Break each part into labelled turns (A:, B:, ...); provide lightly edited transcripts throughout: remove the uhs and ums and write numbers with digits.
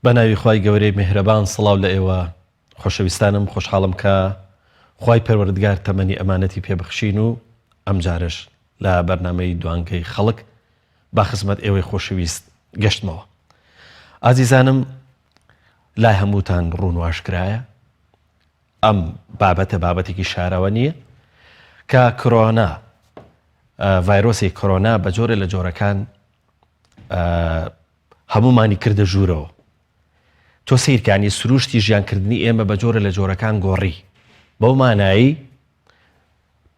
A: بە ناوی خوای گەورەی میهرەبان سڵاو لە ئێوە خۆشەویستانم خۆشحاڵم کە خوای پەروەردگار تەمەنی ئەمانەتی پێ بەخشین و ئەمجارەش لە بەرنامەی دوانگەی خەڵک بە خزمەت ئێوەی خۆشەویست گەشتمەوە ئازیزانم لای هەمووتان ڕوون و ئاشکرایە ئەم بابەتە بابەتێکی شاراوە نییە کە کرۆنا ڤایرۆسی کۆرۆنا بە جۆرە لە جۆرەکان هەموومانی کردە ژوورەوە. تۆ سەیرکە یانی سرووشتی ژیانکردنی ئێمە بە جۆرە لە جۆرەکان گۆڕی. بەو مانایەی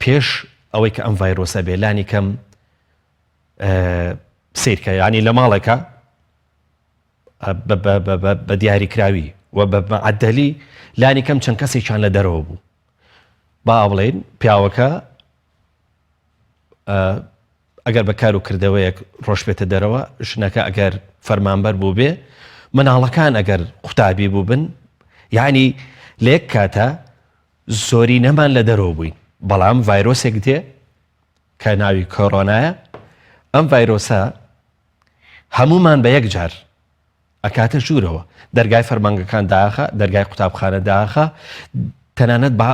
A: پێش ئەوەی کە ئەم ڤایرۆسە بێ لانی کەم سەیرکە یانی لە ماڵێکە بە دیاریکراوی و بە مەعەدەلی لانی کەم چەند کەسێکیان لە دەرەوە بوو. با بڵێین پیاوەکە ئەگەر بە کار و کردەوەیەک ڕۆشبێتە دەرەوە، ژنەکە ئەگەر فەرمانبەر بووبێ، مناڵەکان ئەگەر قوتابی بووبن، یانی لە یەک کاتا زۆرینەمان لە دەرەوە بووین، بەڵام ڤایرۆسێک دێ کە ناوی کۆرۆنایە، ئەم ڤایرۆسە هەموومان بە یەک جار ئەکاتە ژوورەوە، دەرگای فەرمانگەکان داخە، دەرگای قوتابخانە داخە، تەنانەت با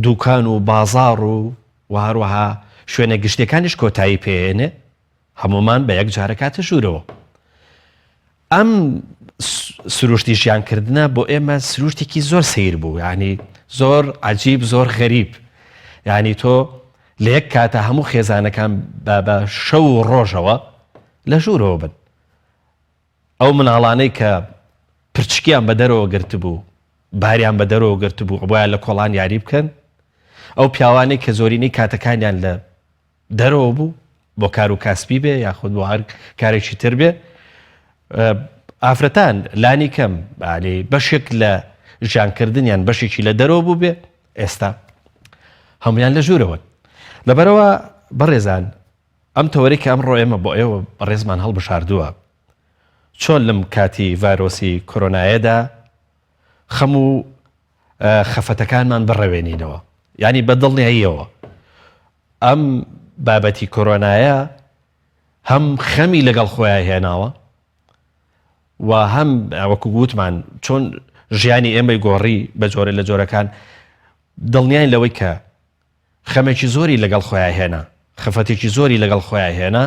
A: دوکان و بازاڕ و و هەروەها شوێنە گشتیەکانیش کۆتایی پێێنێ، هەموومان بە یەک جار ئەکاتە ژوورەوە. ئەم سروشتی ژیانکردنە بۆ ئێمە سروشتێکی زۆر سەیر بوو، یعنی زۆر عجیب زۆر غەریب، یعنی تۆ لە یەک کاتە هەموو خێزانەکان بە شەو و ڕۆژەوە لە ژوورەوە بن. ئەو مناڵانەی کە پرچکیان بە دەرەوە گرتبوو، باریان بە دەرەوە گرتبوو، ئەبوایە لە کۆڵان یاری بکەن. ئەو پیاوانەی کە زۆرینەی کاتەکانیان لە دەرەوە بوو، بۆ کار و کاسبی بێ یاخود بۆ هەر کارێکی تر بێ، ئافرەتان لانی کەم بەشێک لە ژیانکردنیان بەشێکی لە دەرەوە بوو بێ، ئێستا هەمویان لە ژوورەوەن. لەبەرەوە بەڕێزان ئەم تەوەرەی کە ئەمڕۆ ئێمە بۆ ئێوە بەڕێزمان هەڵبژاردووە، چۆن لەم کاتی ڤایرۆسی کۆرۆنایەدا خەم و خەفەتەکانمان بڕەوێنینەوە؟ یانی بە دڵنیاییەوە ئەم بابەتی کۆرۆنایە هەم خەمی لەگەڵ خۆیان هێناوە و هەم وەکو گوتمان چۆن ژیانی ئێمەی گۆڕی بە جۆرە لە جۆرەکان دڵنیاین لەوەی کە خەمێکی زۆری لەگەڵ خۆیا هێنا، خەفەتێکی زۆری لەگەڵ خۆیا هێنا،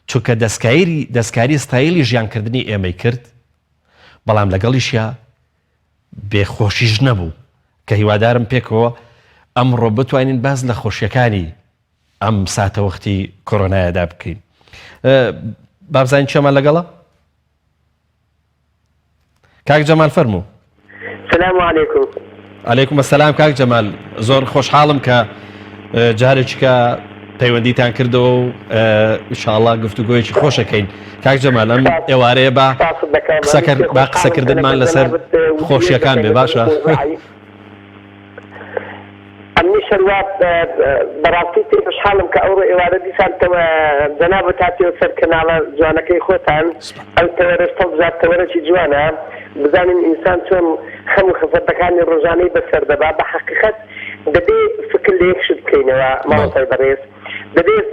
A: چونکە دەستکایری دەستکاری ستایلی ژیانکردنی ئێمەی کرد، بەڵام لەگەڵیشیا بێ خۆشیش نەبوو، کە هیوادارم پێکەوە ئەمڕۆ بتوانین باس لە خۆشیەکانی ئەم ساتەوەختی کۆرۆنایەدا بکەین. بابزانین چێمان لەگەڵە؟ کاک جەمال فەرموو.
B: سلام علیکم.
A: علیکم السلام کاک جەمال زۆر خۆشحاڵم کە جارێکیکە پەیوەندیتان کردەوە و ئینشاءاللە گفتوگۆیەکی خۆشەکەین کاک جەمال ئەم ئێوارەیە با قسەکرد با قسەکردنمان لەسەر خۆشیەکان بێ باشە.
B: ئەمنیش هەروا بەڕاستی پێ خۆشحاڵم کە ئەوڕۆ ئێوارە دیسان تەوە جەنابت هاتیەوە سەر کەناڵە جوانەکەی خۆتان ئەو تەوەرەش هەڵبژارد تەوەرەکی جوانە بزانین ئینسان چۆن خەم و خەفەتەکانی ڕۆژانەی بەسەر دەبا بە حەقیقەت دەبێ فکر لە یەک شت بکەینەوە مامۆستای بەڕێز دەبێت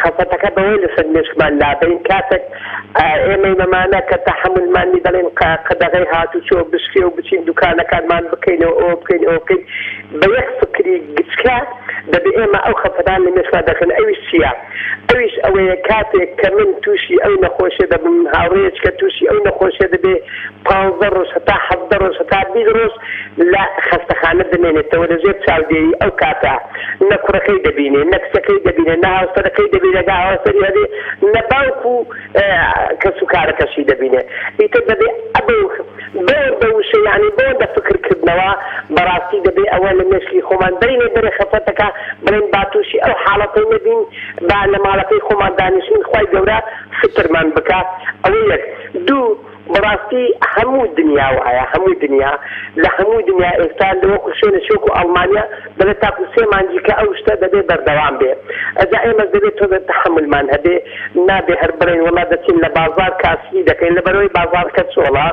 B: خەفەتەکە بەوەی لەسەر مێشکمان لابەین کاتێک ئێمەی مەمانە کە تەحەمولمان نی دەڵێن قەدەغەی هاتوچۆ بشکێ و بچین دوکانەکانمان بکەینەوە ئەوە بکەین ئەوە بکەین بە یەک فکری گچکە دەبێ ئێمە ئەو خەفەتان لە مێشکمان دەخەین ئەویش چییە؟ ئەویش ئەوەیە کاتێک کە من تووشی ئەو نەخۆشیە دەبم هاوڕێیەک کە تووشی ئەو نەخۆشیە دەبێ پانزە ڕۆژ هەتا حەڤدە ڕۆژ هەتا 20 ڕۆژ لە خەستەخانە دەمێنێتەوە لە ژێر چاودێری ئەو کاتە نە کوڕەکەی دەبینێ نە کچەکەی دەبینێ نە هاوسەرەکەی دەبینێ گا هاوسەری هەبێ نە باوک و کەس و کارەکەشی دەبینێ ئیتر دەبێ ئەبەو بەوەندە وشە یانی بەوەندە فکر کردنەوە بەڕاستی دەبێ ئەوە لە مێشکی خۆمان بەرینە دەرێ خەفەتەکە بڵێین با تووشی ئەو حاڵەتەی نەبین با لە ماڵەکەی خۆمان دانیشین خوای گەورە سترمان بکا ئەوە یەک دوو بەڕاستی هەموو دنیا وایە هەموو دنیا لە هەموو دنیا ئێستا لە وەکو شوێنێکی وەکو ئەڵمانیا دەڵێ تاکو سێ مانگی کە ئەو شتە دەبێ بەردەوام بێ ئەجا ئێمەش دەبێ تۆزێ تەحەمولمان هەبێ نابێ هەر بڵێین وەڵا دەچین لە بازاڕ کاسبی دەکەین لەبەرئەوەی بازاڕەکە چۆڵە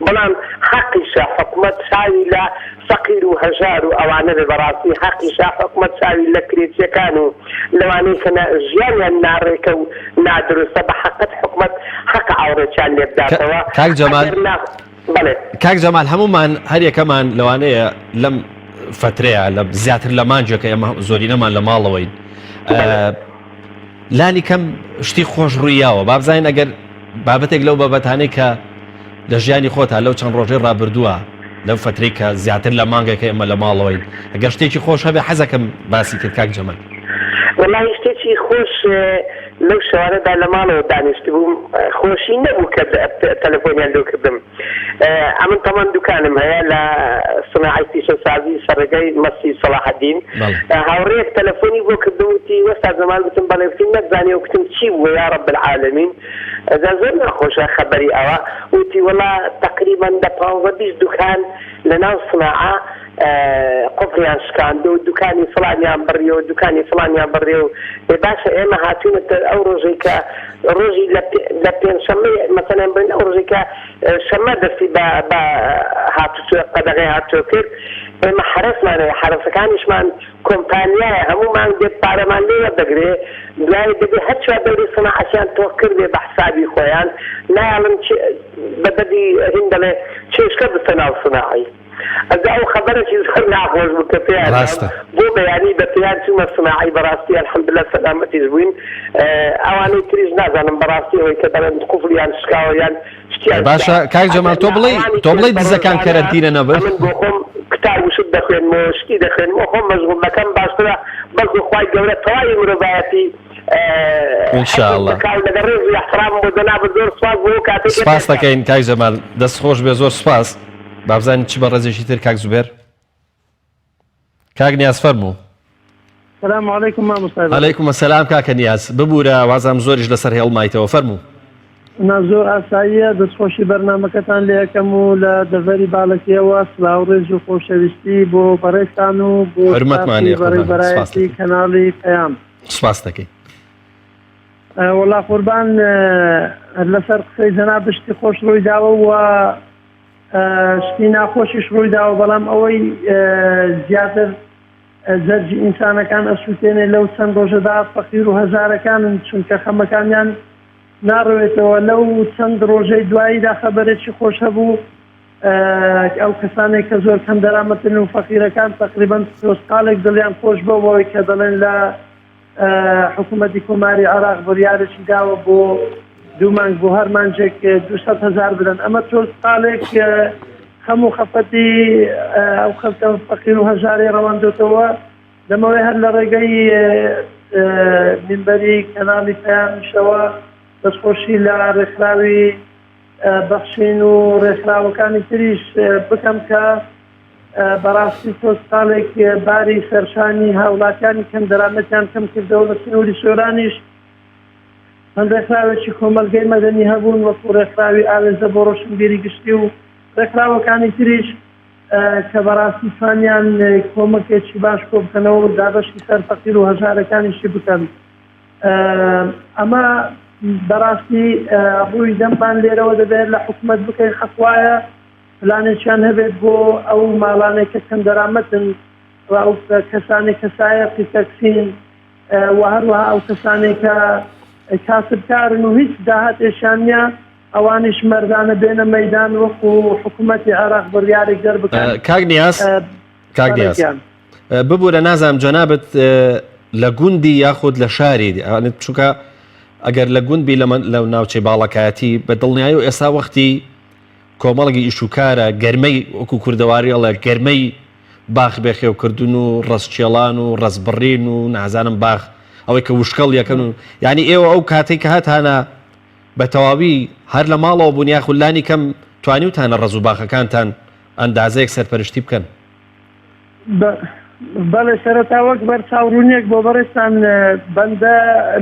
B: بەڵام حەقیشە حکومەت چاوی لە فەقیر و هەژار و ئەوانە بێ بەڕاستی حەقیشە حکومەت چاوی لە کرێچیەکان و لەوانەی کە ژیانیان ناڕێکە و نادروستە بە حەقت حکومەت حەقە ئاوڕێکیان لێ بداتەوە
A: کاک جەمال
B: ئەگەر نا. بەڵێ.
A: کاک جەمال هەموومان هەر یەکەمان لەوانەیە لەم فەترەیە لە زیاتر لە مانگێکە ئێمە زۆرینەمان لە ماڵەوەین لانی کەم شتی خۆش ڕوویاوە بابزانین ئەگەر بابەتێک لەو بابەتانەی کە لە ژیانی خۆتا لەو چەند ڕۆژەی ڕابردووە لەو فەترەی کە زیاتر لە مانگێکە ئێمە لە ماڵەوەین ئەگەر شتێکی خۆش هەبێ حەزەکەم باسی کرد کاک جەمال.
B: وەڵاهی شتێکی خۆش لەو شەوانەدا لە ماڵەوە دانیشتبووم خۆشی نەبوو کە تەلەفۆنیان لۆ کردم ئەمن تەمان دوکانم هەیە لە سناعەی پیشەسازی سەر ڕێگای مەسجید سەڵاحەدین هاوڕێیەک تەلەفۆنی بۆ کردم وتی وەستا جەمال گوتم بەڵێ گوتی نەتزانی گوتم چی بووە یا رب العالمین جا زۆر ناخۆشە خەبەری ئەوە وتی وەڵا تەقریبەن دە پانزە 20 دوکان لە ناو سناعە قفڵیان شکاندو و دوکانی فڵانیان بڕیەوە دوکانی فڵانیان بڕیەوە و ئێ باشە ئێمە هاتوینەتە ئەو ڕۆژەی کە ڕۆژی لە پێنجشەممەی مەسەلەن بڵێن ئەو ڕۆژەی کە شەممە دەستی بە بە هاتوچۆ قەدەغەی هاتوچۆ کرد ئێمە حەرەسمان هەیە حەرەسەکانیشمان کۆمپانیایە هەموو مانگ دێت پارەمان لێ وەردەگرێ دوای دەبێ هەر چوار دەوری سناعەتیان تۆخ کردێ بە حسابی خۆیان نایەڵن بە دەردی هین دەڵێ چێشکە بستە ناو سناعی. ئەجا ئەو خەبەرەکی زۆر ناخۆش بوو کە پێیان دام
A: ڕاستە.
B: بۆ بەیانی بە پێیان چوومە سناعی بەڕاستی الحمدللە سەلامەتیش بووین ئەوانەی تریش نازانم بەڕاستی ئەوەی کە دەڵێن قوفڵیان شکاوە یان شتیان
A: باشە
B: شکاوە
A: کاک جەمال
B: ئەگەر
A: تۆ
B: نا
A: بڵێی
B: ئەوانی
A: تۆ
B: تر
A: بڵێی
B: بە
A: دزەکان
B: ڕۆژانە
A: کەرەنتینە نەبن؟
B: ئەمن بۆ خۆم کتاب و شت دەخوێنمەوە شتی دەخوێنمەوە خۆم مەشغوڵ دەکەم باشترە بەڵکو خوای گەورە تەواوی مرۆڤایەتی
A: ان شاء
B: حفظ
A: اللە.
B: بکا و لەگەڵ ڕێز و ئیحترامم بۆ جەنابت زۆر سوپاس بۆ ئەو کاتەی کە
A: سپاست
B: پێت دام.
A: دەکەین کاک جەمال دەست خۆش بێ زۆر سپاس. بابزانین چ بەڕێزێکی تر کاک زوبێر کاک نیاز فەرموو.
C: سلام علیکم مامۆستای بەڕێز.
A: علیکم السلام کاکە نیاز ببورە وازام زۆریش لەسەر هێڵ مایتەوە فەرموو.
C: نا زۆر ئاساییە دەستخۆشی بەرنامەکەتان لێ ئەکەم و لە دەڤەری باڵەکیەوە سڵاو ڕێز و خۆشەویستی بۆ بەڕێزتان و بۆ
A: حورمەتمان
C: ستافی
A: لێ قوربان سپاست
C: بەڕێوبەرایەتی
A: دەکەین.
C: کەناڵی پەیام.
A: سپاست دەکەین.
C: وەڵا قوربان لەسەر قسەی جەنابت شتی خۆش ڕوویداوە و شتی ناخۆشیش ڕوویداوە بەڵام ئەوەی زیاتر جەرگی ئینسانەکان ئەسووتێنێ لەو چەند ڕۆژەدا فەقیر و هەژارەکانن چونکە خەمەکانیان ناڕەوێتەوە لەو چەند ڕۆژەی دواییدا خەبەرێکی خۆش هەبوو ئەو کەسانێک کە زۆر کەم دەرامەتن و فەقیرەکان تقریبا تۆزقاڵێک دڵیان خۆش بۆ بەوەی کە دەڵێن لە حکوومەتی کۆماری عێراق بڕیارێکی داوە بۆ دوو مانگ بۆ هەر مانجێک 200 هزار بدەن ئەمە تۆزقاڵێک خەم و خەفەتی ئەو خەڵکە فەقیر و هەژارەی ڕەواندۆتەوە دەمەوێ هەر لە ڕێگەی مینبەری کەناڵی پەیامیشەوە دەستخۆشی لە ڕێکخراوی بەخشین و ڕێکخراوەکانی تریش بکەم کە بەڕاستی تۆزقاڵێک باری سەرشانی هاوڵاتیانی کەم دەرامەتیان کەم کردەوە لە سنووری سۆرانیش چەند ڕێکخراوێکی کۆمەڵگەی مەدەنی هەبوون وەکو ڕێکخراوی ئاوێزە بۆ ڕۆشنبیری گشتی و ڕێکخراوەکانی تریش کە بەڕاستی توانیان کۆمەکێکی باش کۆبکەنەوە و دابەشی سەر فەقیر و هەژارەکانیشی بکەن ئەمە بەڕاستی ڕووی دەممان لێرەوە دەبێت لە حکومەت بکەین حەق وایە پلانێکیان هەبێت بۆ ئەو ماڵانەی کە کەمدەرامەتن و ئەو کەسانەی کە سایەقی تەکسین و هەروەها ئەو کەسانەی کە کاسبکارن و هیچ داهاتێکیان نییە ئەوانیش مەردانە بێنە مەیدان وەکو حکوومەتی عێراق بڕیارێک دەربکەن.
A: کاک نیاز کاک نیاز ببوورە نازانم جەنابت لە گوندی یاخود لە شاری چونکە ئەگەر لە گوند بی لە ناوچەی باڵەکایەتی بە دڵنیایی و ئێستا وەختی کۆمەڵگی ئیش و کارە گەرمەی وەکو کوردەواری ئەڵێ گەرمەی باخ بێخێوکردن و ڕەزکێڵان و ڕەزبڕین و نازانم باخ ئەوەی کە وشکەڵ یەکەن و یعنی ئێوە ئەو کاتێک کە هەتانە بە تەواوی هەر لە ماڵەوە بوون یاخود لانی کەم توانیوتانە ڕەز و باخەکانتان ئەندازەیەک سەرپەرشتی بکەن؟
C: بەڵێ سەرەتا وەک بەرچاوڕوونیەک بۆ بەڕێزتان بەندە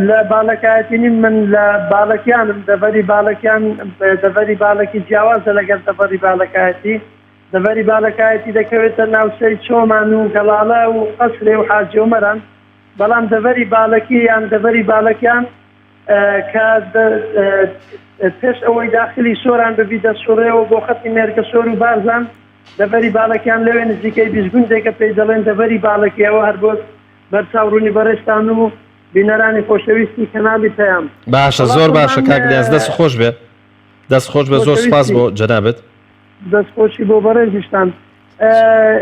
C: لە باڵەکایەتی نیم من لە باڵەکیانم دەڤەری باڵەکیان دەڤەری باڵەکی جیاوازە لەگەڵ دەڤەری باڵەکایەتی دەڤەری باڵەکایەتی دەکەوێتە ناوچەی چۆمان و گەڵاڵە و قەسرێ و حاجی ئۆمەران بەڵام دەڤەری باڵەکی یان دەڤەری باڵەکیان کە پێش ئەوەی داخلی سۆران ببی دەسوڕێەوە بۆ خەتی مێرگەسۆر و بارزان دەڤەری باڵەکیان لەوێ نزیکەی 20 گوندێکە پێی دەڵێن دەڤەری باڵەکی ئەوە هەر بۆ بەرچاو ڕوونی بەڕێزتان و بینەرانی خۆشەویستی کەناڵی پەیام.
A: باشە
C: وەڵا
A: زۆر باشە
C: قوربان
A: کاک نیاز دەست خۆش بێ دەست خۆش بێ زۆر سپاس
C: خۆشەویستی
A: بۆ جەنابت.
C: دەستخۆشی بۆ بەڕێزیشتان.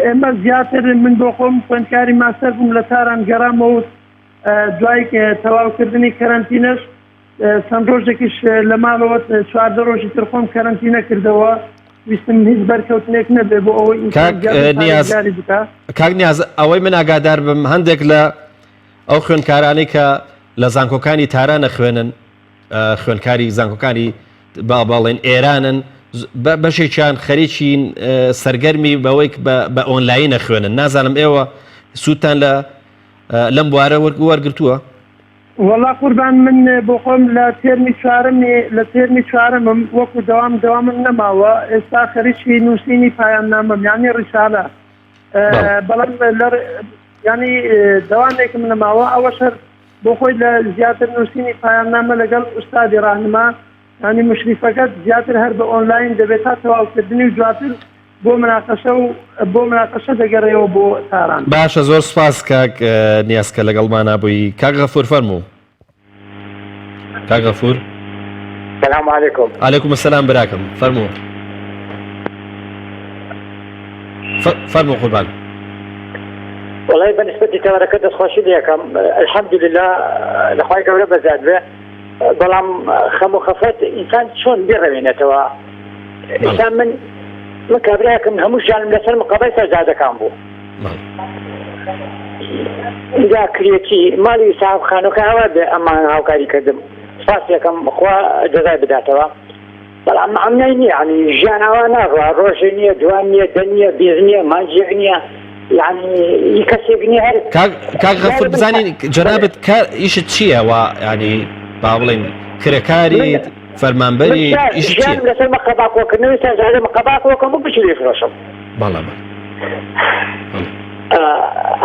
C: ئێمە زیاتر من بۆ خۆم خوێندکاری ماستەر بووم لە تاران گەڕامەوە دوای تەواوکردنی کەرەنتینەش چەند ڕۆژێکیش لە ماڵەوە 14 ڕۆژی تر خۆم کەرەنتینە کردەوە ویستم هیچ بەرکەوتنێک نەبێ بۆ ئەوەی
A: کاک نیاز کاک نیاز ئەوەی من ئاگادار بم هەندێک لە ئەو خوێندکارانەی کە لە زانکۆکانی تارانە خوێنن خوێندکاری زانکۆکانی با بەڵێن ئێرانن بەشێکیان خەریکین سەرگەرمی بەوەی بە ئۆنلاینە خوێنن نازانم ئێوە سوودتان لە لەم بوارە وەرگتووە؟
C: وەڵا قوربان من بۆ خۆم لە تێرمی چوارەمی لە تێرمی چوارەمم وەکو دەوام دەوامم نەماوە ئێستا خەریکی نووسینی پایاننامەم یانی ڕیسالە بەڵام لە یانی دەوامێکم نەماوە ئەوەش هەر بۆ خۆی لە زیاتر نووسینی پایاننامە لەگەڵ ئوستادی ڕاهنما یانی مشریفەکەت زیاتر هەر بە ئۆنلاین دەبێت تا تەواوکردنی و دواتر بۆ مناقەشە و بۆ مناقەشە دەگەڕێەوە بۆ تاران.
A: باشە زۆر سوپاس کاک نیاز کە لەگەڵمانا بووی کاک غەفور فەرموو کاک غەفور.
B: سلام علیکم.
A: علیکم السلام براکەم فەرموو فەرموو قوربان.
B: وەڵی بە نسبەتی تەوەرەکە دەستخۆشی لەکەم الحمدلله لەخوای گەورە بەزیاد بێ بەڵام خەم و خەفەت ئینسان چۆن بڕەوێنێتەوە ئینسان من من کابراکم هەموو ژیانم لەسەر مقابل سەرزادەکان بوو جا کرێتی ماڵی ساحب خانووەکە ئەوە بێ ئەمان هاوکاری کردم سپاس یەکەم خوا جەزای بداتەوە بەڵام مەعنای نییە یعنی ژیان ئاوا ناڕوا ڕۆژێ نییە دوان نییە دە نییە بیر نییە مانگێک نییە یعنی ئی کەسێک نییە هەر
A: کاک کاک غەفور بزانین جەنابت کار ئیشت چییە وا یعنی با بڵێین کرێکاریت فەرمانبەری ئیشت چییە
B: ژیانم لەسەر مقەبا کۆکردنەوەی سەرزادە مقەبا کۆکەم و بچی بیفرۆشم
A: بەڵێ بەڵێ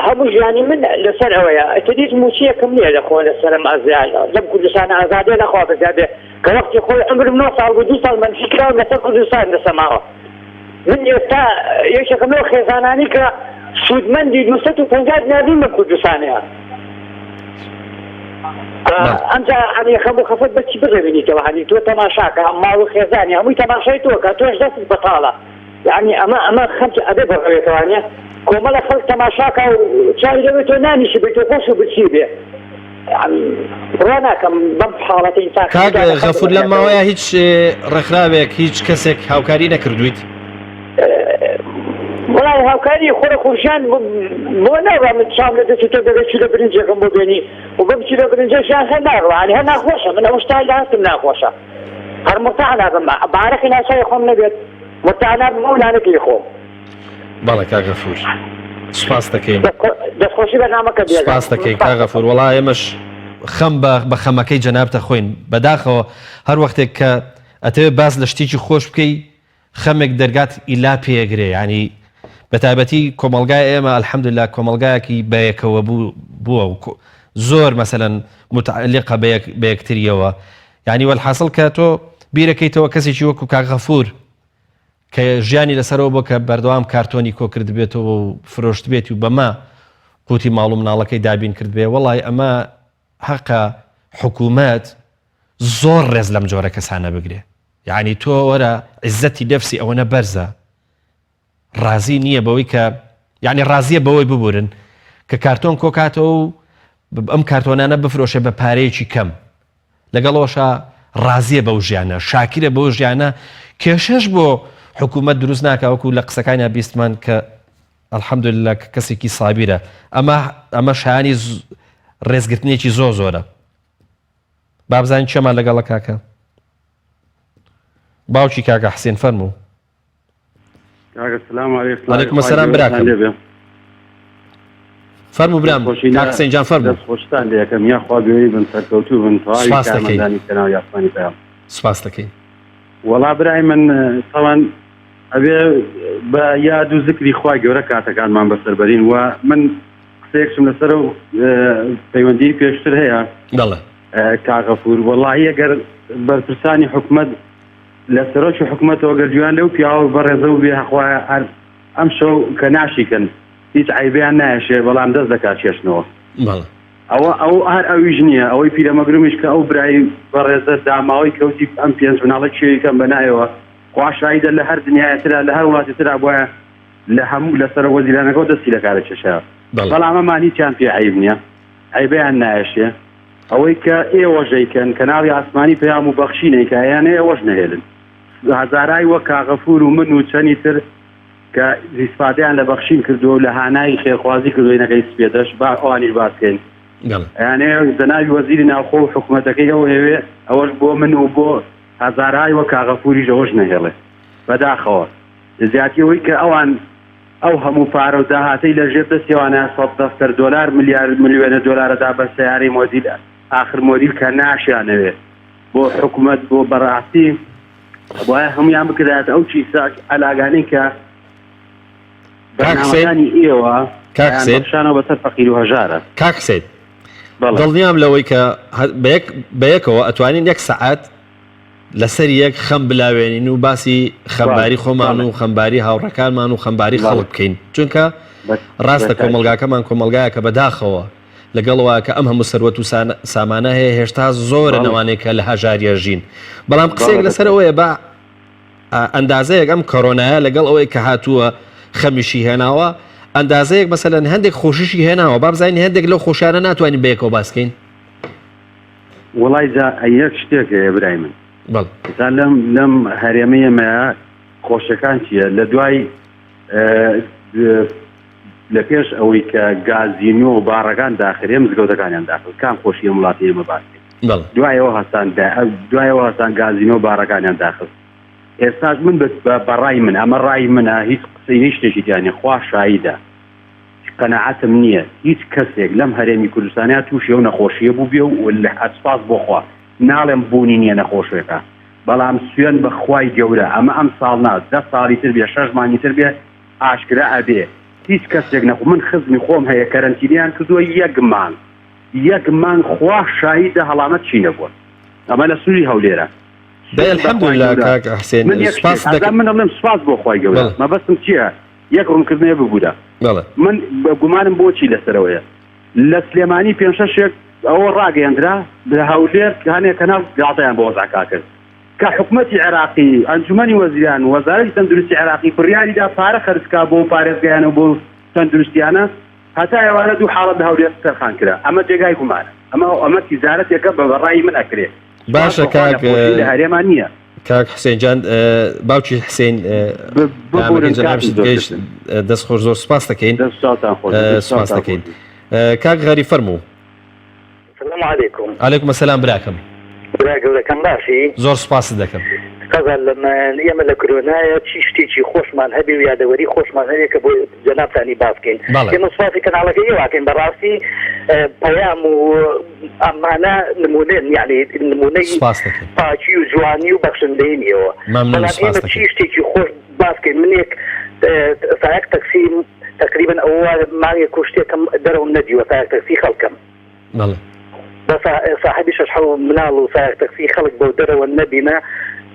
B: هەموو ژیانی من لەسەر ئەوەیە ئیتر هیچ مووچەیەکم نییە لەخۆ لەسەرم ئازیان لەم کوردستانە ئازادێ لەخوا بەزیادێ کە وەختی خۆی عومرم نۆ ساڵ بوو دوو ساڵ مەنفی کراوم لەسەر کوردستان لەسەماوە من ئێستا یەکێکم لەو خێزانانی کە سوودمەندی 250 دینار نیم لەم کوردستانەیە ئەمجا هەنی خەم و خەفەت بەچی بڕێوینیتەوە هەنی تۆ تەماشاکە ماڵ و خێزانی هەمووی تەماشای تۆکە تۆش دەستت بەتاڵە یعنی ئەمە ئەمە خەمت ئەبێ بڕەوێتەوانە کۆمەڵە خەڵک تەماشاکە و چاوی لەوێ تۆ نانیشی بێت تۆ خۆش و برسی بێ بڕوا ناکەم بەم حاڵەتە ئینسان
A: کاک غەفور لەم ماوەیە هیچ ڕێکخراوێک هیچ کەسێک هاوکاری نەکردویت؟
B: وڵای هاوکاری خۆرە خۆشیان بۆ ناڕوا من چاوم لە دەستی تۆ دەبێت چیلۆ برنجێکم بۆ بێنی و بەم چیلۆ برنجەشیان هەر ناڕوا هەر ناخۆشە من ئەو شتە لە هەستم ناخۆشە هەر مرتاح نابم بارەخی ناچاری خۆم نەبێت مرتاح نابم ئەو نانەکەی خۆم.
A: بەڵێ کاک غەفور سوپاس دەکەین.
B: دەستخۆشی بەرنامەکە بێ.
A: سوپاس دەکەین کاک غەفور وەڵا ئێمەش خەم بە بە خەمەکەی جەنابتە خۆین بەداخەوە هەر وەختێک کە ئەتەوێ باس لە شتێکی خۆش بکەی خەمێک دەرگات ئیلا پێگرێ ینی بەتایبەتی کۆمەڵگای ئێمە الحمدلله کۆمەڵگایەکی بەیەکەوە بوو بووە و زۆر مەسەلەن متعلقە بە یەکتریەوە یعنی وەلحاصل کە تۆ بیرەکەیتەوە کەسێکی وەکو کاک غەفور کە ژیانی لەسەرەوە بۆ کە بەردەوام کارتۆنی کۆکردبێتەوە و فرۆشتبێتی و بەمە قوتی ماڵ و مناڵەکەی دابین کردبێ وەڵی ئەمە حەقە حکوومەت زۆر ڕێز لەم جۆرە کەسانە بگرێ یعنی تۆ وەرە عزەتی نەفسی ئەوەنە بەرزە ڕازی نییە بەوەی کە یعنی ڕازیە بەوەی ببورن کە کارتۆن کۆکاتەوە و ئەم کارتۆنانە بفرۆشێ بە پارەیەکی کەم لەگەڵەوەشا ڕازیە بەو ژیانە شاکرە بەو ژیانە کێشەش بۆ حکوومەت دروست ناکە وەکو لە قسەکانیا بیستمان کە الحمدلله کە کەسێکی سابیرە ئەمە ئەمە شایانی ڕێزگرتنێکی زۆر زۆرە بابزانین چێمان لەگەڵە کاکە باوکی کاکە حسێن فەرموو
D: کاکە سلام علیکم
A: علیکم السلام براکەم فەرموو برام کاک حسێن جان فەرموو
D: دەست خۆشتان لێ یەکەم یاخوا گوێری بن سەرکەوتوو بن تەواوی
A: سپاس دەکەین.
D: کارمەندانی کەناڵی ئاسمانی پەیام
A: سپاس دەکەین
D: وەڵا برای من تاوان ئەبێ بە یاد و زکری خوای گەورە کاتەکانمان بەسەر بەرین و من قسەیەکشم لەسەر و پەیوەندی پێشتر هەیە
A: بەڵێ
D: کاک غەفور وەڵاهی ئەگەر بەرپرسانی حکومەت لە سەرۆکی حکومەتەوە گەر گوێیان لەو پیاوە بەڕێزە بووبێ هەخوایە هەر ئەمشەو کە ناشیکەن هیچ عەیبیان نایەشێ بەڵام دەست دەکات چێشتنەوە.
A: بەڵێ.
D: ئەوە ئەو هەر ئەویش نییە ئەوەی پیرەمەگرمیش کە ئەو برای بەڕێزە داماوەی کەوتی ئەم پێنج مناڵە کێوی کەم بە نایەوە. خوا شاهیدە لە هەر دنیایە ترا لە هەر وڵاتی ترا بوایە لە هەموو لە سەرۆک وەزیرانەکەوە دەستی لە کارە کێشایە بەڵام ئەمان هیچیان پێ عەیب نییە عەیبەیان نایەشێ ئەوەی کە ئێوەش دەیکەن کەناڵی ئاسمانی پەیام و بەخشین ئەیکا یانە ئێوەش نەهێلن هەزارای وەک کاغەفور و من و چەنی تر کە ئیسفادەیان لە بەخشین کردووە و لە هانای خێرخوازی کردووە نەکەی سپێدەش با ئەوانیش باس کەین یانێ جەنابی وەزیری ناوخۆ و حکومەتەکەی ئەو هەوێ ئەوەش بۆ من و بۆ هەزارهای وەک کاغەفوریش ئەوەش نەهێڵێ بەداخەوە زیاتی ئەوەی کە ئەوان ئەو هەموو پارە و داهاتەی لە ژێر دەستیەوانە سەد دەفتەر دۆلار ملیار ملیۆنە دۆلارەدا بە سەیارەی مۆدیل ئاخر مۆدیل کە ناشیانەوێ بۆ حکومەت بۆ بەڕاستی وایە هەمویان بکرایەتە ئەو کیسە عەلاگانەی کە بەرنامەکانی ئێوە
A: کاک حسێن
D: شانەوە بەسەر فەقیر و هەژارە.
A: کاک حسێن دڵنیام لەوەی کە بەیەکەوە ئەتوانین یەک سەعات لەسەر یەک خەم بلاوێنین و باسی خەمباری خۆمان و خەمباری هاوڕەکانمان و خەمباری خەڵک بکەین چونکە ڕاستە کۆمەلگاکەمان کۆمەلگایەکە بەداخەوە لەگەڵەوە کە ئەم هەموو سەروەت و سامانە هەیە هێشتا زۆرە نەوانێک کە لە هەژاریە ژین بەڵام قسەیەک لەسەر ئەوەیە بە ئەندازەیەک ئەم کۆرۆنایە لەگەڵ ئەوەی کە هاتووە خەمیشی هێناوە ئەندازەیەک مەسەلەن هەندێک خۆشیشی هێناوە بابزانین هەندێک لەو خۆشیانە ناتوانین بەیەکەوە باسکەین
D: وەڵای جا یەک شتێک هەیە برای من
A: بەڵێ.
D: ئێستا لەم لەم هەرێمەی ئێمە خۆشیەکان چییە لە دوای لە پێش ئەوەی کە گازینۆ و باڕەکان داخرێ مزگەوتەکانیان داخل کام خۆشی ئەم وڵاتی ئێمە باس
A: بەڵێ.
D: دوایەوە هەستان دوایەوە هەستان گازینۆ و باڕەکانیان داخست ئێستاش من بە ڕای من ئەمە ڕای منە هیچ قسەی هیچ شتێکی تیا نیە خوا شایدە قەناعەتم نییە هیچ کەسێک لەم هەرێمی کوردستانە تووشی ئەو نەخۆشییە بووبێ و سوپاس بۆ خوا ناڵێم بوونی نییە نەخۆشێکە بەڵام سوێن بە خوای گەورە ئەمە ئەم ساڵ نا دە ساڵی تر بێ شەش مانگی تر بێ ئاشکرا ئەبێ هیچ کەسێک نەخۆ من خزمی خۆم هەیە کەرەنتینیان کردووە یەک مانگ یەک مانگ خوا شاهیدە هەڵامەت چی نەبووە ئەمە لە سنووری هەولێرە
A: دەی الحمدللە کاک حسێن
D: من یەک
A: سوپاست
D: شتێک
A: دەکەم
D: من ئەڵێم سوپاس بۆ خوای گەورە
A: بەڵێ.
D: مەبەستم چییە یەک ڕوونکردنەوە ببورە
A: بەڵێ.
D: من بە گومانم بۆچی لەسەرەوەیە لە سلێمانی پێنج شەشێک ئەوە ڕاگەیەندرا لە هەولێر هەنێ کەناڵ گاڵتەیان بۆ وەزعەکە کرد کە حکومەتی عێراقی ئەنجومەنی وەزیران وەزارەتی تەندروستی عێراقی بڕیاریدا پارە خەرج کا بۆ پارێزگایانە و بۆ تەندروستیانە هەتا ئێوارە دوو حاڵەت لە هەولێر تەرخان کرا ئەمە جێگای گومانە ئەمە ئەمە تیجارەتێکە بە بەڕای من ئەکرێ
A: باشە کاک
D: لە هەرێما نییە.
A: کاک حسێن جان باوکی حسێن گەیشت دەست خۆش زۆر سپاس دەکەین سپاس دەکەین کاک غەری فەرموو
B: سلام علیکم
A: علیکم السلام براکەم
B: برا گەورەکەم باشی
A: زۆر سپاست دەکەم
B: قەزا لەمن ئێمە لە کرۆنایە چی شتێکی خۆشمان هەبێ و یادەوەری خۆشمان هەبێ کە بۆ جەنابتانی باس بکەین ئێمە سوپاسی کەناڵەکەی ئێوە ئەکەین بەڕاستی پەیام و ئەمانە نمونەن یعنی نمونەی پاکی و جوانی و بەخشندەیی ئێوە بەڵام ئێمە چی شتێکی خۆش باس بکەین منێک سایەق تەکسی تقریبا ئەوە مانگێک و شتێکم دەرەوەم نەدیوە سایەق تەکسی خەڵکم
A: بەڵێ.
B: بە ساحەبی شەش حەو مناڵ و سایەق تەکسی خەڵک بەو دەرەوە نەبینە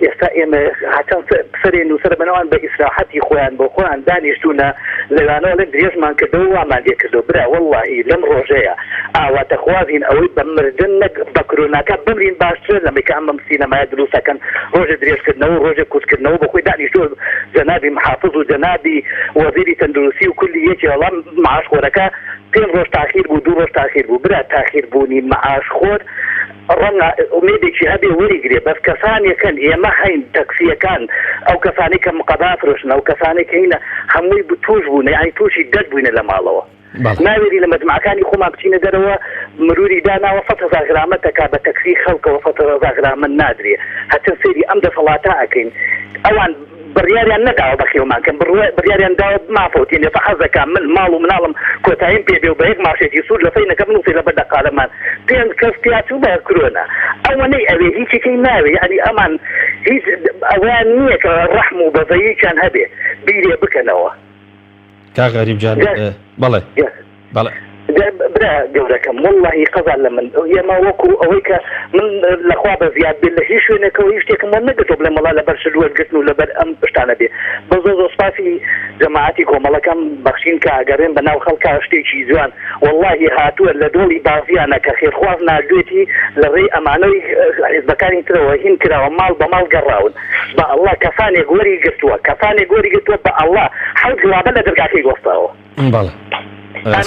B: ئێستا ئێمە هەچەند سەرێ نووسەرە بەناوان بە ئیسراحەتی خۆیان بۆ خۆیان دانیشتوونە لەوانەوە ئەڵێن درێژمان کردەوە وامان لێ کردەوە برا وەڵڵاهی لەم ڕۆژەیە ئاواتەخوازین ئەوەی بە مردن نەک بە کرۆناکە بمرین باشترە لەمەی کە ئەم سینەمایە دروست ئەکەن ڕۆژێ درێژکردنەوە و ڕۆژێ کورتکردنەوە بۆ خۆی دانیشتووە جەنابی محافز و جەنابی وەزیری تەندروستی و کولی یەکێ وەڵام معاشخۆرەکە پێنج ڕۆژ تاخیر بوو دوو ڕۆژ تاخیر بوو برا تاخیر بوونی معاش خۆر ڕەنگە ئومێدێکی هەبێ وەریگرێ بەس کەسانێکن ئێمە هەین تەکسیەکان ئەو کەسانەی کە مقەبا ئەفرۆشن ئەو کەسانەی کە هینە هەمووی توش بوونە یانی توشی دەرد بووینە لە ماڵەوە ناوێری لە مەجمەعەکانی خۆمان بچینە دەرەوە مروری داناوە 100,000 غرامە تەکا بە تەکسی خەڵکەوە 100,000 غرامە نادرێ هەتن سەیری ئەم دەسەڵاتە ئەکەین ئەوان بڕیاریان نەداوە بەخێومان کەن بڕیاریان داوە بمانفەوتێنێ فە حەزەکا من ماڵ و مناڵم کۆتاییم پێ بێ و بە یەک ماشێتی سوور لە فەینەکە بنووسێ لە بەردە قالەمان پێنج کەس تیا چوو بە کرۆنا ئەوەنەی ئەوێ هیچیکەی ناوێ یەعنی ئەمان هیچ ئەوەیان نییە کە ڕەحم و بەزەییکیان هەبێ بیرێ بکەنەوە.
A: کاک غەریب جان بەڵێ بەڵێ.
E: برا گەورەکەم وەڵاهی قەزا لە من ئێمە وەکو ئەوەی کە من لەخوا بە زیاد بێت لە هیچ شوێنێکەوە هیچ شتێکم وەرنەگرتووە بڵێم وەڵا لەبەر شت وەرگرتن و لەبەر ئەم شتانە بێ بەس زۆر زۆر سوپاسی جەماعەتی کۆمەڵەکەم بەخشین کە ئەگەڕێن بە ناو خەڵکا شتێکی جوان وەڵاهی هاتووە لە دۆڵی بازیانە کە خێرخواز ناردوێتی لە ڕێی ئەمانەی حیزبەکانی ترەوە هین کراوە ماڵ بە ماڵ گەڕاون بە ئەڵڵا کەسانێک وەری گرتووە کەسانێک وەری گرتووە بە ئەڵڵا حەوت گڵابە لە دەرگاکەی وەستاوە.
A: بەڵێ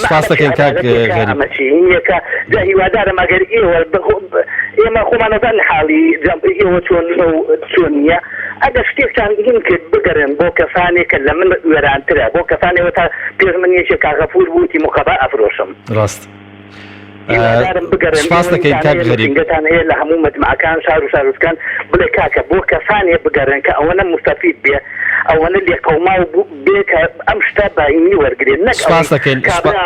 A: سپاس دەکەین کاک غەریب.
E: ئەمە چی نییەکە جا هیوادارم ئەگەر ئێوە ئێمە خۆمان ئەزانین حاڵی ئێوە چۆن چۆن نییە ئەگەر شتێکتان هین کرد بگەڕێن بۆ کەسانێک کە لە من وێرانترە بۆ کەسانێک تا پێش من یەکێک کاک غەفور بوو وتی مقەبا ئەفرۆشم.
A: ڕاست.
E: هیوادارم بگەڕێن
A: سپاس دەکەین کاک غەریب.
E: نووسینگەتان هەیە لە هەموو مەجمەعەکان شار و شارۆچکان بڵێ کاکە بۆ کەسانێ بگەڕێن کە ئەوەنە موستەفید بێ ئەوەنە لێقەوماو بێ کە ئەم شتە بە هینی وەرگرێ نەک
A: سپاس
E: ئەوەی
A: دەکەین سپا
E: کابرا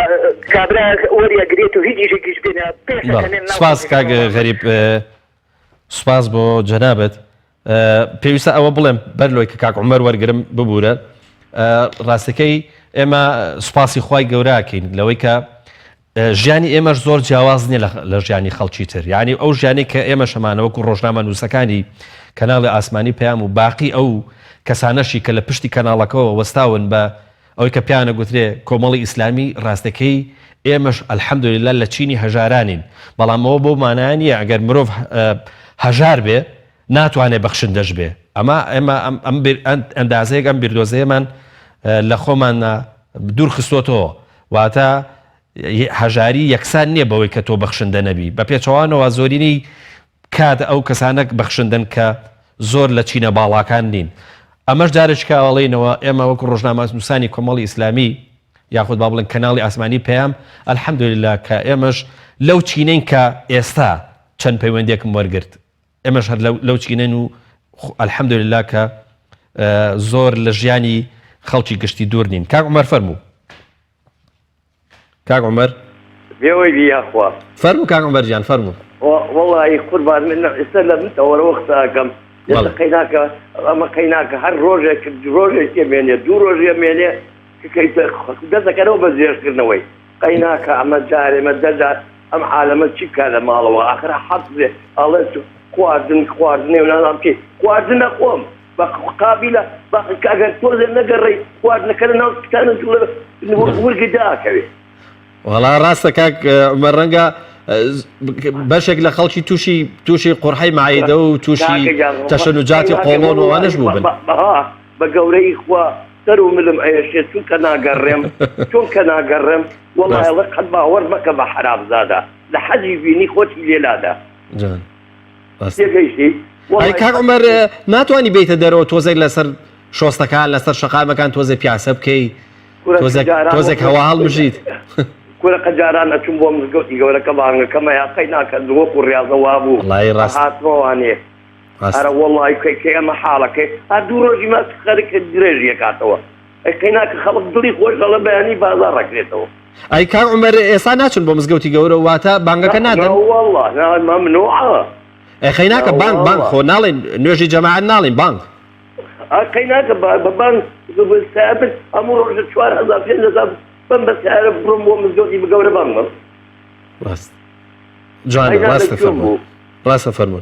E: کابرا وەریەگرێت و هیچ ئیشێکیش پێ نا پێش
A: بەڵێ
E: ئەکەنێ ناو
A: سپاس کاک
E: خەڵکەکەوە.
A: غەریب سپاس بۆ جەنابت پێویستە ئەوە بڵێم بەر لۆی کە کاک عومەر وەرگرم ببوورە ڕاستەکەی ئێمە سوپاسی خوای گەوراکەین لەوەی کە ژیانی ئێمەش زۆر جیاواز نیە لە ژیانی خەڵکی تر یانی ئەو ژیانەی کە ئێمەش هەمانە وەکو ڕۆژنامە نووسەکانی کەناڵی ئاسمانی پەیام و باقی ئەو کەسانەشی کە لە پشتی کەناڵەکەوە وەستاون بە ئەوەی کە پیانە گوترێ کۆمەڵی ئیسلامی ڕاستەکەی ئێمەش الحمدللە لە چینی هەژارانین بەڵام ئەوە بەو مانایە نییە ئەگەر مرۆڤ هەژار بێ ناتوانێ بەخشندەش بێ ئەمە ئێمە ئەم ئەندازەیەک ئەم بیردۆزەیەمان لە خۆمانە دوور خستۆتەوە واتە هەژاری یەکسان نییە بەوەی کە تۆ بەخشندە نەبی، بە پێچەوانەوە زۆرینەی کات ئەو کەسانە بەخشندەن کە زۆر لە چینە باڵاکان نین. ئەمەش جارێکی کە ئەڵێینەوە ئێمە وەکو ڕۆژنامەنووسانی کۆمەڵی ئیسلامی یاخود با بڵێن کەناڵی ئاسمانی پەیام الحمدللە کە ئێمەش لەو چینەین کە ئێستا چەند پەیوەندیەکم وەرگرت ئێمەش هەر لەو چینەین و الحمدللە کە زۆر لە ژیانی خەڵکی گشتی دوور نین. کاک عومەر فەرموو. کاک عومەر.
F: بێوەی بی یاخوا.
A: فەرموو کاک عومەر گیان فەرموو.
F: وەڵی قوربان من ئێستا لە من تەوەرەوە قسە ئەکەم ئێستا قەیناکە ئەمە قەیناکە هەر ڕۆژێک ڕۆژێک ئەمێنێ دوو ڕۆژ ئەمێنێ دەست دەکەنەوە بە درێژکردنەوەی قەیناکە ئەمە جارێ مە دەجار ئەم عالەمە چی بکا لە ماڵەوە ئاخر حەز ئەڵێ خواردن خواردنێ و نازانم چی خواردن نەخۆم بە قابیلە بە ئەگەر تۆزێ نەگەڕێی خواردنەکە لە ناو سکتانە جوڵە ورگی داکەوێ.
A: وەڵا ڕاستە کاک عومەر ڕەنگە بەشێک لە خەڵکی تووشی تووشی قورحەی مەعیدە و تووشی تەشەنوجاتی قۆڵۆن و ئەوانەش بووبن.
F: بە گەورەی خوا سەر و ملم ئەیەشێ چونکە ناگەڕێم چونکە ناگەڕێم وەڵا ئەڵێ قەت باوەڕ مەکە بە حەرامزادە لە حەجی بینی خۆتی لێ لادا.
A: جان.
F: تێگەیشتی؟
A: ئەی کاک عومەر ناتوانی بێیتە دەرەوە تۆزێک لەسەر شۆستەکان لەسەر شەقامەکان تۆزێ پیاسە بکەی تۆزێک تۆزێک هەوا هەڵمژیت
F: کورە قەجاران ئەچوم بۆ مزگەوتی گەورەکە بانگەکەمە یا قەی ناکە وەکو ڕاضە وابوو
A: وەڵی ڕاست
F: هاتمەوانێ ئەرە وەڵی کەی کەی ئەمە حاڵەکەی هەر دوو ڕۆژی ما خەرک درێژی ئەکاتەوە ئەی قەی ناکە خەڵک دڵی خۆش دەڵێ بەیانی بازاڕ ئەکرێتەوە.
A: ئەی کاک عومەر ئێستا ناچن بۆ مزگەوتی گەورە واتە بانگەکە نادەن؟
F: نەوەڵا نا مەمنوعە.
A: ئەی قەی ناکە بانگ بانگ خۆ ناڵێن نوێژی جەماعەت ناڵێن بانگ.
F: ئا قەی ناکە بە بانگ سەیارە هەموو ڕۆژە 4000 5000 بم بە سەیارە بڕۆم بۆ مزگەوتی گەورە بانگ بم.
A: ڕاست جوانە ڕاستە فەرموو ڕاستە فەرموو.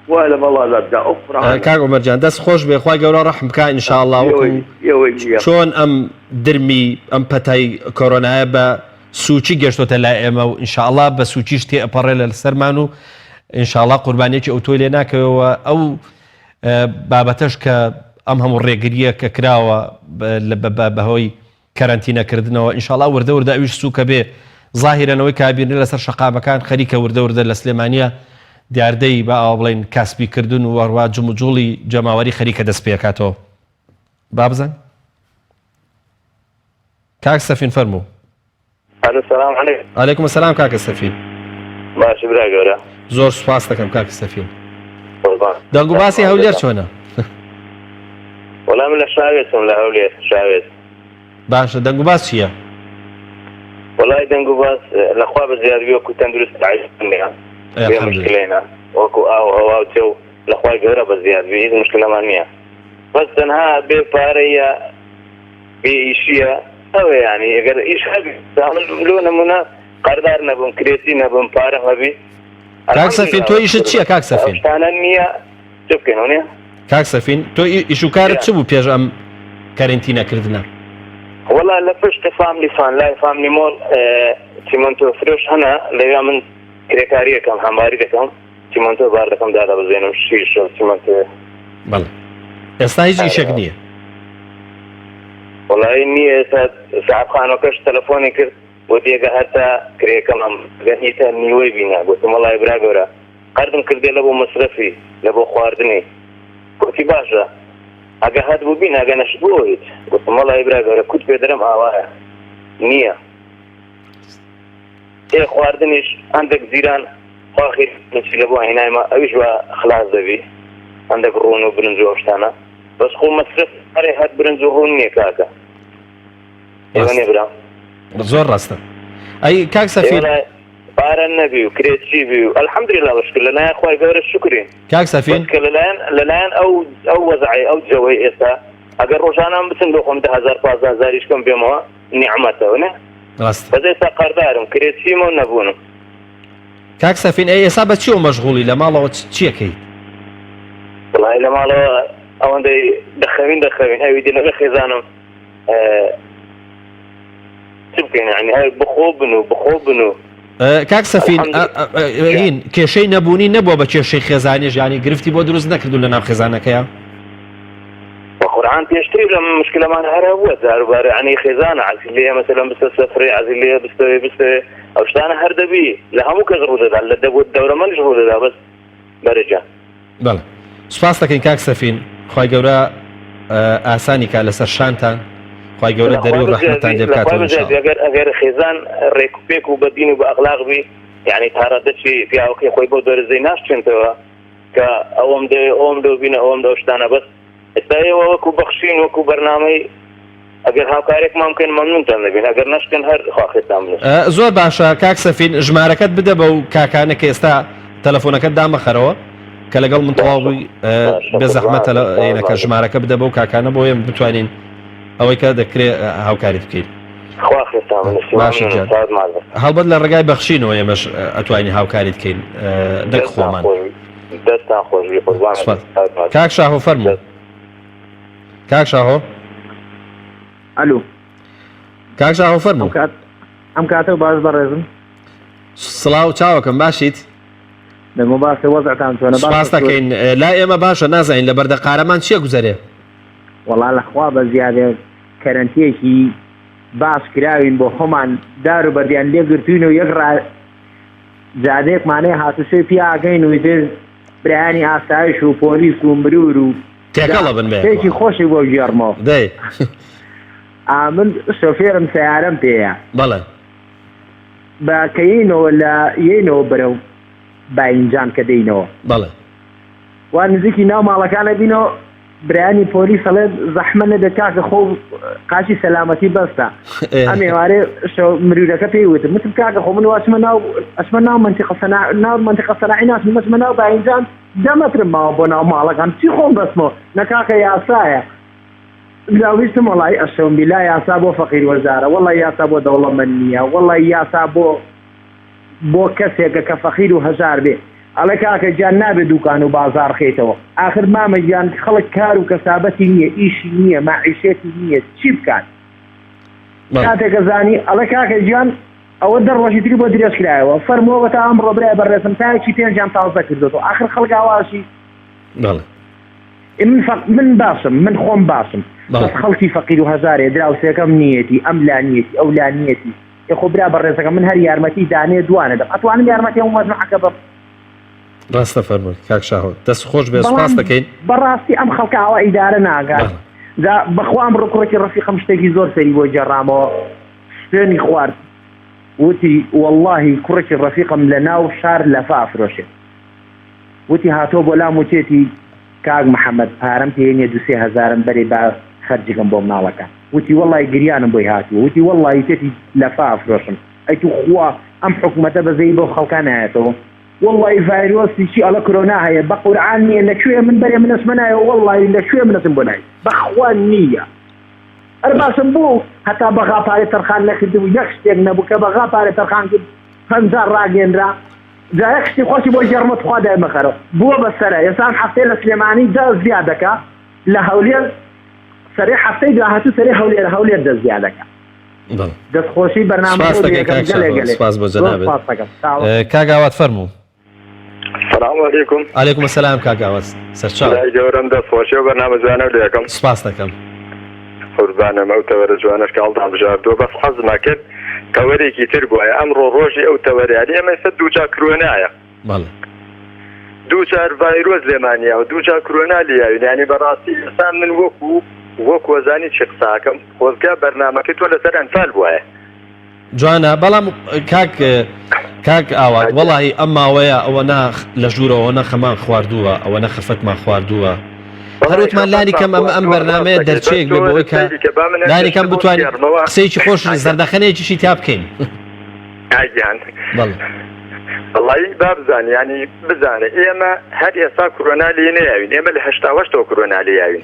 F: خوا لە بەڵا لابدا ئەو قورعانە.
A: کاک عومەر گیان دەست خۆش بێ خوای گەورە ڕەحم بکا ان شاء اللە وەکو چۆن ئەم درمی ئەم پەتای کۆرۆنایە بە سوچی گەشتۆتە لای ئێمە و ان شاء اللە بە سوچیش تێ ئەپەڕێ لە سەرمان و ان شاء اللە قوربانیەکی ئەوتۆی لێ ناکەوێەوە ئەو بابەتەش کە ئەم هەموو ڕێگریە کە کراوە بەهۆی کەرەنتینە کردنەوە ئینشاڵا وردە وردە ئەویش سوکە بێ زاهیرەن ئەوەی کە ئەبینرێ لەسەر شەقامەکان خەریکە وردە وردە لە سلێمانیە دیاردەی با ئاوا بڵێین کاسبی کردن و هەروا جموجوڵی جەماوەری خەریکە دەست پێکاتەوە با بزانین کاک سەفین فەرموو.
G: ئەلو سلام علیکم.
A: علیکم السلام کاکە سەفین.
G: باشی برا گەورە.
A: زۆر سوپاس دەکەم کاکە سەفین.
G: قوربان.
A: دەنگ و باسی هەولێر چۆنە؟
G: وەڵا من لە شاوێسم لە هەولێر شاوێس.
A: باشە دەنگ و باس چییە؟
G: وەڵای دەنگ و باس لەخوا بە زیاد بی وەکو تەندروست عیشنیە بێ مشکلەینە وەکو ئاو هەوا و چێو لەخوای گەورە بە زیاد بی هیچ مشکلەمان نییە بەس تەنها بێ پارەیە بێ ئیشیە. ئەوە یانی ئەگەر ئیش هەبی من لۆ نمونە قەردار نەبم کرێچی نەبم پارەم هەبی
A: کاک سەفین تۆ ئیشت چییە کاک سەفین؟
G: شتانە نییە چ بکەین نیە
A: کاک سەفین تۆ ئیش و کارت چ بوو پێش ئەم کەرنتینە کردنە؟
G: وەڵا لە پشت فاملی فان لای فاملی مۆڵ چیمەنتۆ فرۆش هەنە لەویا من کرێکاریەکەم هەمواری دەکەم چیمەنتۆ بار دەکەم دادەبزێنم شیشە چیمەنتۆ
A: بەڵێ ئێستا هیچ ئیشێک نییە
G: وەڵی نییە ئێستا سەعب خانۆکەش تەلەفۆنی کرد وتی ئەگە هەرتا کرێکەم ئەم گەنیتە نیوەی بینە گوتم وەڵی برا گەورە قەرزم کردێ لە بۆ مەسرەفی لە بۆ خواردنی گوتی باشە ئەگە هەت بوو بین ئەگە نەشت بۆ هیچ گوتم وەڵی برا گەورە کوت پێ دەرم ئاوایە نییە ئێ خواردنیش هەندێک جیران خوا خێری بنووسی لە بۆ هینایمە ئەویش وە خلاص دەبی هەندێک ڕوون و برنج و ئەو شتانە بەس خۆ مەسرەف ئەرێ هەر برنج و ڕوون نییە کاکە ئێوە نیە برا
A: زۆر ڕاستە ئەی کاک سەفیر
G: پارە نەبی و کرێچی بی و الحمدلله وشکر لەلایەن خوای گەورە شکرین
A: کاک سەفین
G: کە لەلایەن لەلایەن ئەو ئەو وەزعی ئەو جەوەی ئێستا ئەگەر ڕۆژانە بچم بۆ خۆم 10000 15000 یش کەم بێمەوە نیعمەتەوە نە
A: ڕاستە
G: بەس ئێستا قەردارم کرێچیمە و نەبوونم.
A: کاک سەفین ئەی ئێستا بە چیەوە مەشغوڵی لە ماڵەوە چیەکەیت؟
G: وەڵی لە ماڵەوە ئەوەندەی دەخەوین دەخەوین ئەوی دی لەگە خێزانم چ بکەین یعنی هەر بخۆ بن و بخۆ بن و
A: کاک سەفین هین کێشەی نەبوونی نەبووە بە کێشەی خێزانیش یانی گرفتی بۆ دروست نەکردو لە ناو خێزانەکەیە؟
G: بە قورعان پێشتری لەم مشکلەمان هەر هەبووە جاروبار یعنی خێزانە عەزیز لێیە مەسەلەن بستە سەفرێ عەزیز لێیە بستەوێ بستەوێ ئەو شتانە هەر دەبی لە هەموو کەس ڕوودەدا لە دەورەمەندیش ڕوودەدا بەس بەرەجە.
A: بەڵێ سوپاس دەکەین کاک سەفین خوای گەورە ئاسانی کا لەسەر شانتان خوای گەورە دەری و ڕەحمەتان لێ بکاتەوە ان شاء الله.
G: ئەگەر ئەگەر خێزان ڕێک و پێک و بە دین و بە ئەخلاق بی یعنی تاڕادەچی پیاوەکەی خۆی بەو دەرەجەی ناشچێنتەوە کە ئەوەم دەوێ ئەوم دەو بینە ئەوم دەو شتانە بەس ئێستا ئێوە وەکو بەخشین وەکو بەرنامەی ئەگەر هاوکارێکمان بکەن مەمنونتان دەبین ئەگەر نەشکەن هەر خوا خێرتان
A: بنووسێ. زۆر باشە کاک سەفین ژمارەکەت بدە بەو کاکانە کە ئێستا تەلەفۆنەکەت دامەخەرەوە کە لەگەڵ من تەواو بووی بێ زەحمەت تەلەفۆنەکە ژمارەکە بدە بەو کاکانە بۆ ئێمە بتوانین ئەوەی کە دەکرێ هاوکاریت بکەین.
G: خوا خێرتان بنووسێ
A: باشە
G: مەمنونم
A: گیان
G: ساعت ماڵ بن.
A: هەڵبەت لە ڕێگای بەخشینەوە ئێمەش ئەتوانین هاوکاریت بکەین نەک
G: دەستتان
A: خۆمان.
G: خۆش دەستتان خۆش بی قوربانت
A: سوپاس
G: ساعت ماڵ
A: کاک شاهۆ فەرموو. کاک شاهۆ.
H: ئەلو.
A: کاک شاهۆ فەرموو.
H: ئەم کات ئەم کاتە باش بەڕێزم.
A: سڵاو چاوەکەم باشیت؟
H: دەنگۆ باشە وەزعتان چۆنە
A: باش سپاس دەکەین لا ئێمە باشە نازانین لە بەردە قارەمان چییە گوزەرێ؟
H: وەڵا لە خوا بە زیادێ کەرەنتیەکی باش کراوین بۆ خۆمان دار و بەردیان لێ گرتوین و یەک ڕا جادەیەکمانەیە هاتوچۆی پیا ئەکەین و ئیتر برایانی ئاسایش و پۆلیس و مرور و
A: تێکەڵە بن بەیەکەوە.
H: شتێکی خۆشی بۆ گێڕمەوە.
A: دەی.
H: ئا من شۆفێرم سەیارەم پێیە.
A: بەڵێ.
H: بە کە یەینەوە لە یەینەوە بەرەو باینجان کە دێینەوە.
A: بەڵێ.
H: وا نزیکی ناو ماڵەکان ئەبینەوە برایانی پۆلیس ئەڵێن زەحمە نەبێت کاکە خۆ قاچی سەلامەتی بەستە. ئەم ئێوارێ شەو مرورەکە پێی وتم وتم کاکە خۆ من وا چمە ناو ئەچمە ناو مەنتیقە سەنا ناو مەنتیقە سەناعی ناچم ئەچمە ناو باینجان دە مەترم ماوە بۆ ناو ماڵەکان چی خۆم بەستمەوە نە کاکە یاسایە جا ویستم وەڵی ئەشەوم بیلا یاسا بۆ فەقیر وەژارە وەڵی یاسا بۆ دەوڵەمەند نییە وەڵی یاسا بۆ بۆ کەسێکە کە فەقیر و هەژار بێ ئەڵێ کاکە گیان نابێ دوکان و بازاڕ خەیتەوە ئاخر مامە گیان خەڵک کار و کەسابەتی نییە ئیشی نییە مەعیشەتی نییە چی بکات کاتێکە زانی ئەڵێ کاکە گیان ئەوە دە ڕۆژی تری بۆ درێژ کرایەوە فەرموو ئەوەتا ئەمڕۆ برای بەڕێزم تایەکی پێنجیان تازە کردۆتەوە ئاخر خەڵک ئاواشی
A: بەڵێ
H: ئێ من فەق من باشم من خۆم باشم
A: بەڵێ.
H: بەس خەڵکی فەقیر و هەژارێ دراوسێکەم نیەتی ئەم لا نیەتی ئەو لا نیەتی ئێ خۆ برا بەڕێزەکەم من هەر یارمەتی دانێ دوانە دەم ئەتوانم یارمەتی هەموو مەجموعەکە بەم
A: ڕاستە فەرمووی کاک شاهۆ دەست خۆش بێ سوپاس
H: بەڵام
A: دەکەین
H: بەڕاستی ئەم خەڵکە ئاوا ئیدارە ناکات
A: بەڵێ.
H: جا بەخوا ئەمڕۆ کوڕێکی ڕەفیقم شتێکی زۆر سەیری بۆ گێڕامەوە سوێنی خوارد وتی وەڵاهی کوڕێکی ڕەفیقم لە ناو شار لەفە ئەفرۆشێ وتی هاتووە بۆ لام وتێتی کاک محەمەد پارەم پێ نیە دوسێ هەزارم بەرێ با خەرجی کەم بۆ مناڵەکە وتی وەڵاهی گریانم بۆی هاتووە وتی وەڵاهی تێتی لەفە ئەفرۆشم ئەی تو خوا ئەم حکومەتە بەزەیی بەو خەڵکا نایەتەوە وەڵاهی ڤایرۆسی چی ئەڵێ کرۆنا هەیە بە قورعان نیە لە کوێ من بەرێ من ئەچمە نایەوە وەڵاهی لە کوێ من ئەچم بۆ لای بەخوا نیە. ئەر باشم بوو هەتا بەغا پارەی تەرخان نەکردبوو یەک شتێک نەبوو کە بەغا پارەی تەرخان کرد 50 ڕاگەێنرا جا یەک شتی خۆشی بۆ گێڕمە تخوا دای مەخەرەوە بووە بە سەرە ئێستا ئەم هەفتەیە لە سلێمانی دە زیاد دەکا لە هەولێر سەرەی هەفتەی داهاتوو سەرەی هەولێر هەولێر دە زیاد دەکا
A: بەڵێ.
H: دەست خۆشی بەرنامەکەو
A: سپاس دەکەین
H: لێکەم
A: کاک
H: گەلێ
A: شاهۆ
H: گەلێ
A: سپاس بۆ
H: زۆر
A: جەنابت
H: سپاس دەکەم چاوە
A: کاک ئاوات فەرموو.
I: سلام علیکم.
A: علیکم السلام کاک ئاوات سەرچاو.
I: برای گەورەم دەست خۆشی ئەو بەرنامە جوانەو لێکەم.
A: سپاس دەکەم.
I: قوربانم ئەو تەوەرە جوانەش کە هەڵتان بژاردووە بەس حەزم ئەکرد تەوەرێکی تر بوایە ئەمڕۆ ڕۆژی ئەو تەوەرەیە ئێمە ئێستا دووجار کرۆنایە.
A: بەڵێ.
I: دووجار ڤایرۆس لێمان یاوە دووجار کرۆنا لێیاوین یانی بەڕاستی ئێستا من وەکو وەکو ئەزانی چی قسە ئەکەم خۆزگا بەرنامەکەی تۆ لەسەر ئەنفال بوایە.
A: جوانە بەڵام کاک کاک ئاوات وەڵی ئەم ماوەیە ئەوە نا لە ژوورەوە نە خەمان خواردووە ئەوە نە خەفەتمان خواردووە هەروتمان لانی کەم ئەم ئەم بەرنمەیە دەرچەیەک بێ بۆی کە لانی کەم بتوانین قسەیەکی خۆش زەردەخەنەیەکیشی تیا بکەین.
I: گیان وەڵی با بزانانی ینی بزانە ئێمە هەر ئێستا کرۆنا لێ نەیاوین ئێمە لە هەشتاوەشتەوە کرۆنا لێ یاوین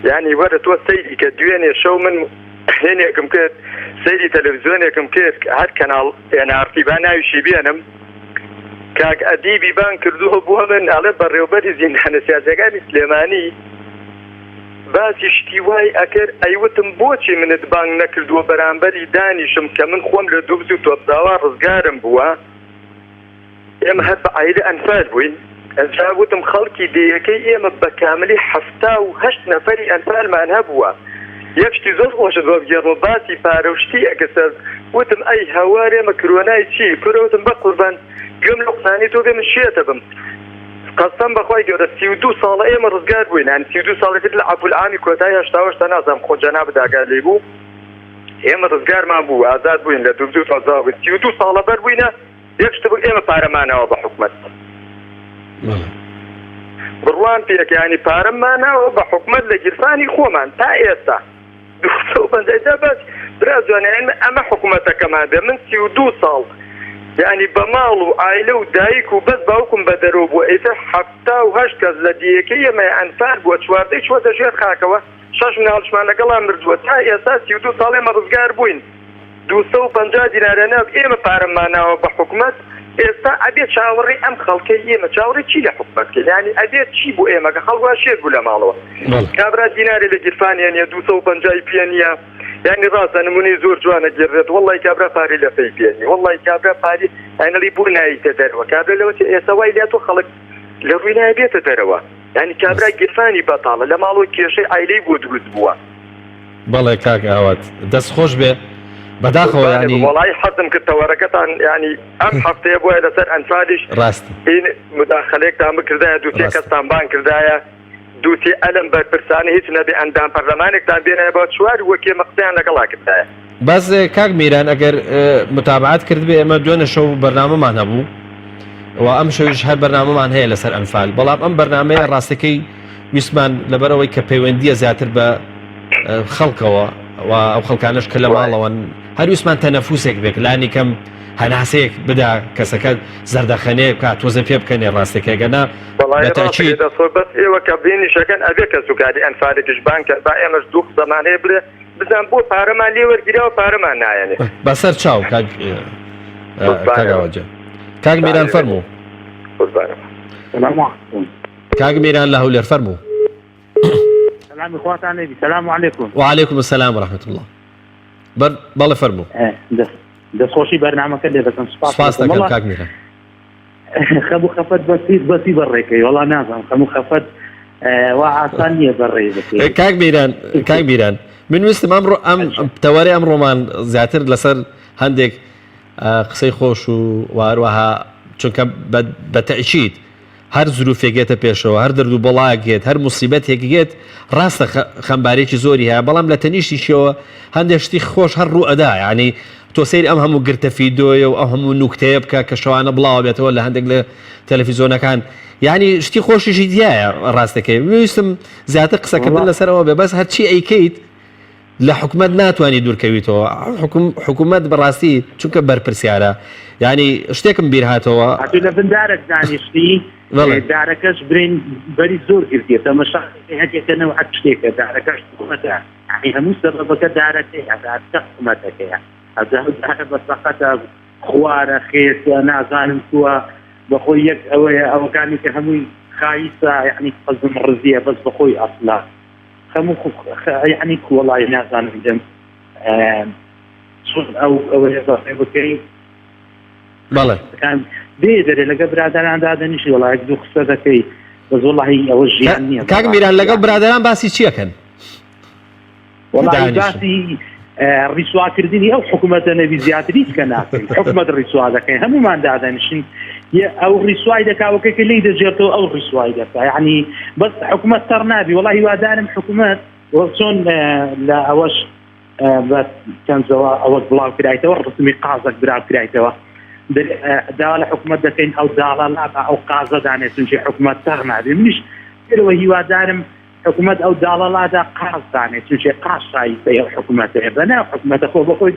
I: ینی وەرە تۆ سەیری کە دوێنێ شەو من هێنێکم کرد سەیری تەلەڤزیۆنێکم کرد هەر کەناڵ NRT با ناویشی بێنم کاک ئەدیبی بان کردووە بۆ من ئەڵێ بەڕێوبەری زیندانە سیاسەکانی سلێمانی باسی شتی وای ئەکرد ئەیوتم بۆچی منت بانگ نەکردووە بەرامبەری دانیشم کە من خۆم لە دوبز و تۆپزاوا ڕزگارم بووە ئێمە هەر بە عایلە ئەنفال بووین ئەجا وتم خەڵکی دێیەکەی ئێمە بە کاملی 78 نەفەری ئەنفالمان هەبووە یەک شتی زۆر خۆشت بۆ بگێڕمەوە باسی پارە و شتی ئەکرد سەر وتم ئەی هەوار ئێمە کرۆنای چی کورە وتم بە قوربان گوێم لەو قسانەی تۆ بێ من شێتە بم قەسەم بەخوای گەورە 32 ساڵە ئێمە ڕزگار بووین یانی 32 ساڵی تر لە عەفولعامی کۆتایی هەشتاوەشتا نازانم خۆ جەنابت ئاگات لێی بوو ئێمە ڕزگارمان بوو ئازاد بووین لە دوو دوو تەزا بووین 32 ساڵە بەر بووینە یەک شت بوو ئێمە پارەمانەوە بە حکومەت بڕوان پێک ینی پارەمانەوە بە حکومەت لە گیرفانی خۆمان تا ئێستا 250 بەس برا جوانە یانی ئەمە حکومەتەکەمان بێ من 32 ساڵ یعنی بە ماڵ و ئایلە و دایک و بەس باوکم بە دەرەوە بووە ئیتر 78 کەس لە دیەکەی ئێمە ئەنفال بووە چواردەی چووەتە ژێر خاکەوە شەش مناڵشمان لەگەڵا مردووە تا ئێستا 32 ساڵ ئێمە ڕزگار بووین 250 دینارە ناو ئێمە پارەمان ناوە بە حکومەت ئێستا ئەبێ چاوەڕێی ئەم خەڵکەی ئێمە چاوەڕێی چی لە حکومەت کەین یانی ئەبێ چی بۆ ئێمە کە خەڵک وا شێت بوو لە ماڵەوە کابرا دینارێ لە گیرفانیا نیە 250 ی پێ نییە یانی ڕاستە نمونەی زۆر جوانە گێڕێت وەڵی کابرا پارەی لە پێی پێ نیە وەڵی کابرا پاری ئەنەڵی بۆ نایتە دەرەوە کابرا لەوە ئێستا وای لات و خەڵک لە ڕووی نایە بێتە دەرەوە یانی کابرا گیرفانی بەتاڵە لە ماڵەوە کێشەی عایلەی بۆ دروست بووە.
A: بەڵێ کاک ئاوات دەست خۆش بێ بەداخەوە یانی.
I: وەڵایی حەزم کرد تەوەرەکەتان یانی ئەم هەفتەیە بۆیە لەسەر ئەنفالیش
A: ڕاست
I: هین مداخلەیەکتان بکردایە دوو سێ کەستان بانگ کردایە دوو سێ ئەلم بەرپرسانە هیچ نەبێ ئەندام پەرلەمانێکتان بێنایە بە چوار وەکێ مە قسەیان لەگەڵا کردایە.
A: بەس کاک میران ئەگەر متابعەت کردبێ ئێمە دوێنێ شەو بەرنامەمان هەبوو و ئەم شەویش هەر بەرنامەمان هەیە لەسەر ئەنفال بەڵام ئەم بەرنمەیە ڕاستەکەی ویستمان لەبەرئەوەی کە پەیوەندییە زیاتر بە خەڵکەوە و ئەو خەڵکانەش کە لە ماڵەوەن هەر ویستمان تەنەفوسێک بێت لانی کەم هەناسەیەک بدا کەسەکە زەردەخەنەیە بکات تۆزە پێ بکەنێ ڕاستەکە گەنا بەتەچی
I: بەس ئێوە کە بینیشەکەن ئەبێ کەسوکاری ئەنفالێکیش بانکە با ئێمەش دوو قسەمان هەیە بڵێ بزان بۆ پارەمان لێ وەرگیراوە پارەمان نایەنێ.
A: بەسەر چاو کاک کاک ئاوات جان. کاک میران فەرموو.
I: قوربانم.
D: سلام علیکم.
A: کاک میران لە هەولێر فەرموو.
D: سەلامی خواتان لێبی سلام علیکم.
A: وعلیکم السلام ورحمة الله. بەر بەڵێ فەرموو.
D: دەستخۆشی بەرنامەکە لێ دەکەم
A: سپاس سپاس دەکەم کاک میران.
D: خەم و خەفەت بەسی بەسی بەڕێکەی وەڵا نازانم خەم و خەفەت وا ئاسان نییە بەڕێ بکەی.
A: کاک میران کاک میران من ویستم ئەمڕۆ ئەم تەوەرەی ئەمڕۆمان زیاتر لەسەر هەندێک قسەی خۆش و واروەها چونکە بە تەئکید هەر زروفێک یەتە پێشەوە، هەر دەرد و بەڵایەک یەت، هەر موسیبەتێک یەت، ڕاستە خەمباریەکی زۆری هەیە، بەڵام لە تەنیشتیشیەوە هەندێک شتی خۆش هەر ڕوو ئەدا، یانی تۆ سەیری ئەم هەموو گرتە فیدۆیە و ئەو هەموو نوکتەیە بکە کە شەوانە بڵاوە بێتەوە لە هەندێک لە تەلەفیزۆنەکان، یانی شتی خۆشیشی تیایە ڕاستەکەی. ویستم زیاتر قسەکردن لەسەر ئەوە بێ، بەس هەرچی ئەیکەیت لە حکومەت ناتوانی دوورکەویتەوە حکوم حکومەت بەڕاستی چونکە بەرپرسیارە یانی شتێکم بیر هاتەوە.
D: ئەتوو لە بن دارێک دانیشتی.
J: دارەکەش برین بەری زۆر گرتیە تەمەشا هەتێکە نەوعەت شتێکە دارەکەش حکومەتە یعنی هەموو سەبەبەکە دارەکەیە دارەکە حکومەتەکەیە ئەجا دارە بە سەقەتە خوارە خێسە نازانم کووە بەخۆی یەک ئەوەیە ئەوەکانی کە هەمووی خایسە یعنی قەزم ڕزیە بەس بەخۆی ئەسلا هەموو یعنی کووەڵی نازانم دەم چۆن ئەو ئەوەیە بەڕێ بکەی
A: بەڵێ
J: بێ دەرێ لەگە برادران دادەنیشی وڵا یەک دوو قسە دەکەی بەس وڵی ئەوە ژیان نییە
A: کاک میران لەگەڵ برادران باسی چیەکەن
J: وڵی باسی ڕیسواکردنی ئەو حکوومەتە نەبی زیاتری کە ناکەین حکومەت ڕیسوا دەکەین هەمومان دادەنیشین ئەو ڕیسوای دەکاوەکە کە لی دەژێتەوە ئەو ڕیسوای دەکا یعنی بەس حکوومەت تەڕ نابی وڵی هیوادارم حکوومەت چۆن لە ئەوەش بە چەندەوە ئەوەک بڵاو کرایتەوە ڕسمی قازەک براو کرایتەوە داوا لە حکوومەت دەکەین ئەو داڵە لابا ئەو قازە دانێت چونکی حکوومەت تەڕ نابێ منیش پێرەوە هیوادارم حکوومەت ئەو داڵە لادا قاز دانێت چونکی قاز شایستەی ئەو حکوومەتەیە بەنا حکوومەتە خۆ بەخۆی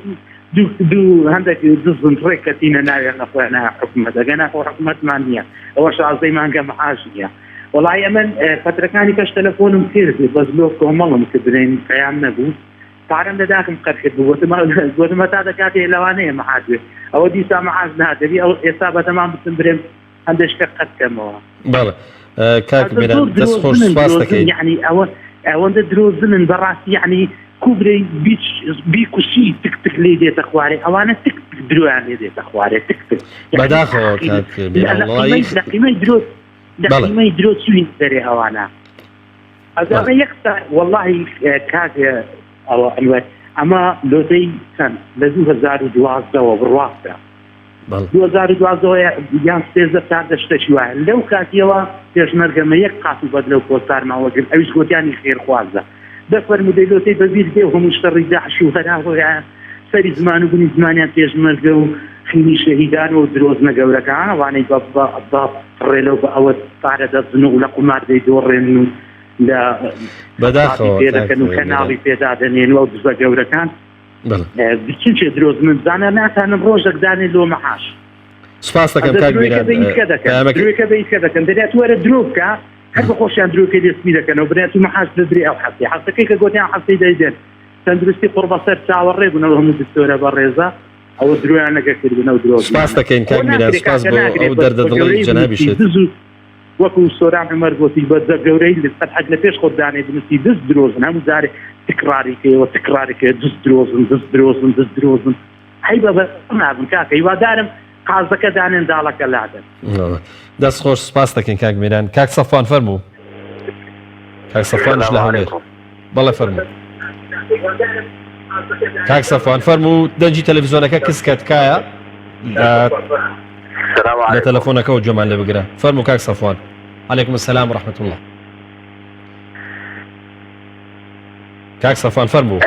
J: دوو دوو هەندێک دزن ڕێک کەتینە ناوێن لە خۆیان حکوومەت ئەگەنا خۆ حکوومەتمان نییە ئەوە شازدەی مانگە معاش نییە وەڵای ئەمن فترەکانی کەش تەلەفۆنم کرد بەس لۆ کۆمەڵم کە برێن پەیام نەبوو پارەم لە داخم قەرکرد بوو گوتم گوتم هەتا دەکاتێ لەوانەیە معاش بێ ئەوە دیسا معاش نادەبی ئەو ئێستا بەتەمان بچم برێم هەندێک شتە قەت کەمەوە
A: بەڵێ کاک میران دەست خۆش سوپاس دەکەین
J: یعنی ئەوە ئەوەندە درۆزنن بەڕاستی یعنی کوبرەی بیچ بیکوشی تک تک لێ دێتە خوارێ ئەوانە تک تک درۆیان لێ دێتە خوارێ تک تک
A: بەداخەوە کاک میران وەڵی
J: لە قیمەی درۆ لە قیمەی درۆ چوین دەرێ ئەوانە ئەگەڕ یەک وەڵی کاک ئەوە ئەنوەر ئەمە لۆتەی چەند لە 2012ەوە بڕواستە 2012 یان سێزدە چاردە شتەکی وایە لەو کاتیەوە پێشمەرگەمە یەک قات و بەد لەو پۆستارمان وەگرت ئەویش گۆتیانی خێرخوازە دە فەرموودەی لۆتەی بەبیر دێ و هەموو شەڕی داعش و هەراوەیە سەری زمان و بنی زمانیان پێشمەرگە و خینی شەهیدان و درۆزنە گەورەکان ئەوانەی بە بە ڕێلە و بە ئەوە پارە دەزن و لە قومار دەیدۆڕێن و لە
A: بەداخەوە
J: پێ دەکەن و کەناڵی پێدادەنێن و ئەو دزە گەورەکان چونکێ درۆزنن زانا ناتانن ڕۆژێک دانێ لۆ مەعاش.
A: سپاس دەکەم کاک میران
J: درۆکە بە ئیسکە دەکەن دەرێت وەرە درۆ بکە هەر بە خۆشیان درۆکە لێسمی دەکەنەوە برێت و مەعاش دەدرێ ئەو حەفتەی حەفتەکەی کە گۆتیان حەفتەی دەیدەن تەندروستی قوڕبەسەر چاوەڕێ بوون ئەو هەموو دکتۆرە بەڕێزە ئەوە درۆیان نەکە کردن ئەو درۆ
A: سپاس دەکەین کاک میران سپاس بۆ ئەو دەردە دڵەی جەنابیشت
J: وەکو سۆران عومەر گۆتی بە دە گەورەی لەسەر حەد لە پێش خۆت دانێ بنوسی دز درۆزن هەموو جارێ تکراری کەیەوە تکراری کەیە دز درۆزن دز درۆزن دز درۆزن هەی بە بە نابن کاکە هیوادارم قازەکە دانێن داڵەکە لادەن.
A: دەست خۆش سپاس دەکەین کاک میران کاک سەفوان فەرموو کاک سەفوانش لە هەولێر بەڵێ فەرموو کاک سەفوان فەرموو دەنگی تەلەڤیزیۆنەکە کز کە تکایە لە تەلەفۆنەکەەوە گوێمان لێ بگرە فەرموو کاک سەفوان علیکم السلام و رحمة الله کاک سەفوان فەرموو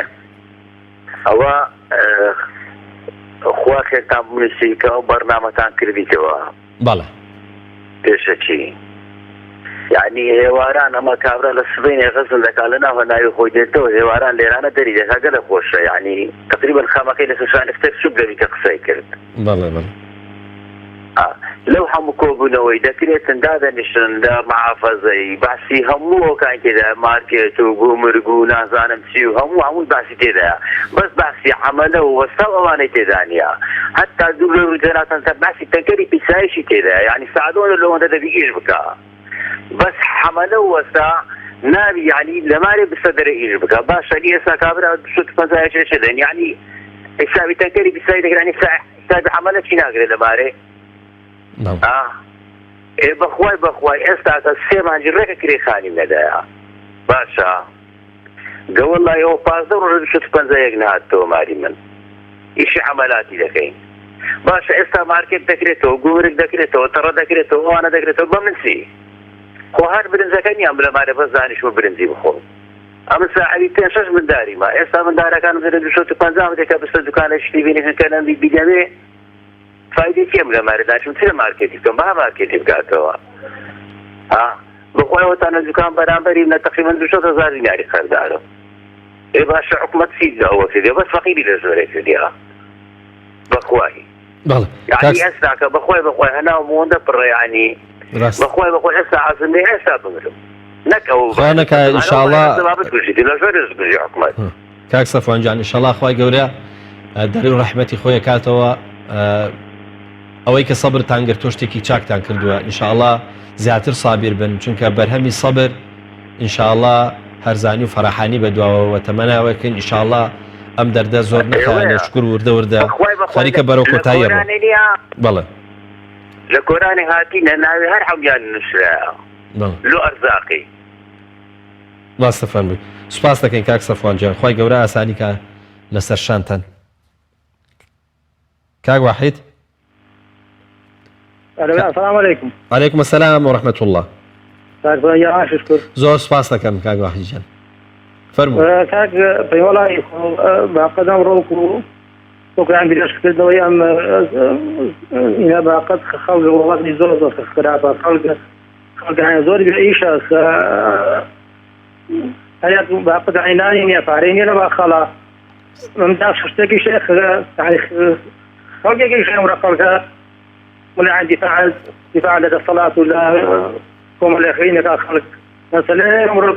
K: ئەوە خوا خێرتان بنووسی کە ئەو بەرنامەتان کردیتەوە
A: بەڵێ.
K: پێشەکی یعنی هێواران ئەمە کابرا لە سبەینێ غەزل دەکا لە ناو هەناوی خۆی دێتەوە هێواران لێرانە دەری دەکا گەلە خۆشە یعنی تقریبا خەمەکەی لەسەر شانی فتێک سوک دەبی کە قسەی کرد.
A: بەڵێ بەڵێ.
K: لەو هەموو کۆبوونەوەی دەکرێتن دادەنیشن لە محافەزەی باسی هەموو ئەوکانی تێدایە مارکێت و گومرگ و نازانم چی و هەموو هەمووی باسی تێدایە بەس باسی عەمەلە و وەستا و ئەوانەی تێدا نییە هەتا دوور لە رووی جەنابتان تا باسی تەنکەری پیسایشی تێدایە یانی سەعات ئەوەندە لەوەندە دەبی ئیش بکا بەس حەمەلە و وەستا نابی یانی لەمارێ بستە دەرێ ئیش بکا باشە ئەگی ئێستا کابرا 250 چێ دەن یانی حیسابی تەنکەری پیسایی دەکرێ یانی حیسابی حەمەلە چی ناکرێ لەمارێ ئا ئێ بەخوای بەخوای ئێستاکە سێ مانگی ڕێکە کرێ خانیم نەدایە باشە گەوەڵای ئەوە 15 ڕۆژە 251 نەهاتەوە ماری من ئیشی عەمەلاتی دەکەین باشە ئێستا مارکێت دەکرێتەوە گومرگ دەکرێتەوە تەڕە دەکرێتەوە ئەوانە دەکرێتەوە بە من چی خۆ هەر برنجەکە نییە لە مارێ بەس دانیشم و برنجی بخۆم ئەمن ساحەبی پێنج شەش منداریمە ئێستا مندارەکانم دەرێ 250 بدێ کە بستە دوکانە شتی بینی کە نەم بیدەمێ فایدەی چیە لە مارێ دانیشم چ لە مارکێتی بکەم با مارکێتی بکاتەوە ها بەخوای ئەوەتا لە دوکان بەرامبەری منە تەقریبەن 200 هەزار دیناری قەرزارم ئێ باشە حکومەت چی لە ئەوە کردیە بەس فەقیری لە زۆرێ کردیە بەخوای
A: بەڵێ
K: یعنی ئێستاکە بەخوای بەخوای هەناو مۆندە پڕە یعنی.
A: ڕاست.
K: بەخوای بەخۆی ئێستا حەزم لێ ئێستا بمرم نەک ئەو
A: خوا نەکا ئینشاڵڵا
K: بکوژیت لە زۆر بژی حکومەت.
A: کاک سەفوان جان ئینشاڵڵا خوای گەورە دەری و ڕەحمەتی خۆی کاتەوە ئەوەی کە سەبرتان گرتووە شتێکی چاکتان کردووە ئینشاڵڵا زیاتر سابیر بن چونکە بەرهەمی سەبر ئینشاڵڵا هەرزانی و فەراحانی بەدواوە تەمەناوەکەین ئینشاڵڵا ئەم دەردە زۆر نەخایەنێ شکر وردە وردە خەریکە بەرەو کۆتایی ڕۆ بەڵێ
K: لە کۆرانی هاتینە ناوی هەر هەمویان نووسرایە لۆ ئەرزاقی.
A: ڕاستە فەرمووی. سوپاس دەکەین کاک سەفوان گیان خوای گەورە ئاسانی کا لەسەر شانتان. کاک واحید.
C: السلام علیکم.
A: علیکم السلام و رحمة الله.
C: کاک برای عاشش کرد.
A: زۆر سوپاس دەکەم کاک واحید گیان. فەرموو.
C: کاک پەیوەڵای با قەدەم ڕۆک و وەکویان درێژکردنەوەی ئەم ئینە باقەت خەڵک وڵاتی زۆر زۆر خراپە خەڵک خەڵکانە زۆر بێ ئیشە هەیە باقەت عینانی نییە پارەی نییە لە باخەڵا من دا شتێکی شێخ خەڵکێکی شێمرە خەڵکە ولا دفاع دفاع لە دەسەڵات و لە کۆمەڵی خوێنەکە خەڵک مەسەلە ئەمڕۆ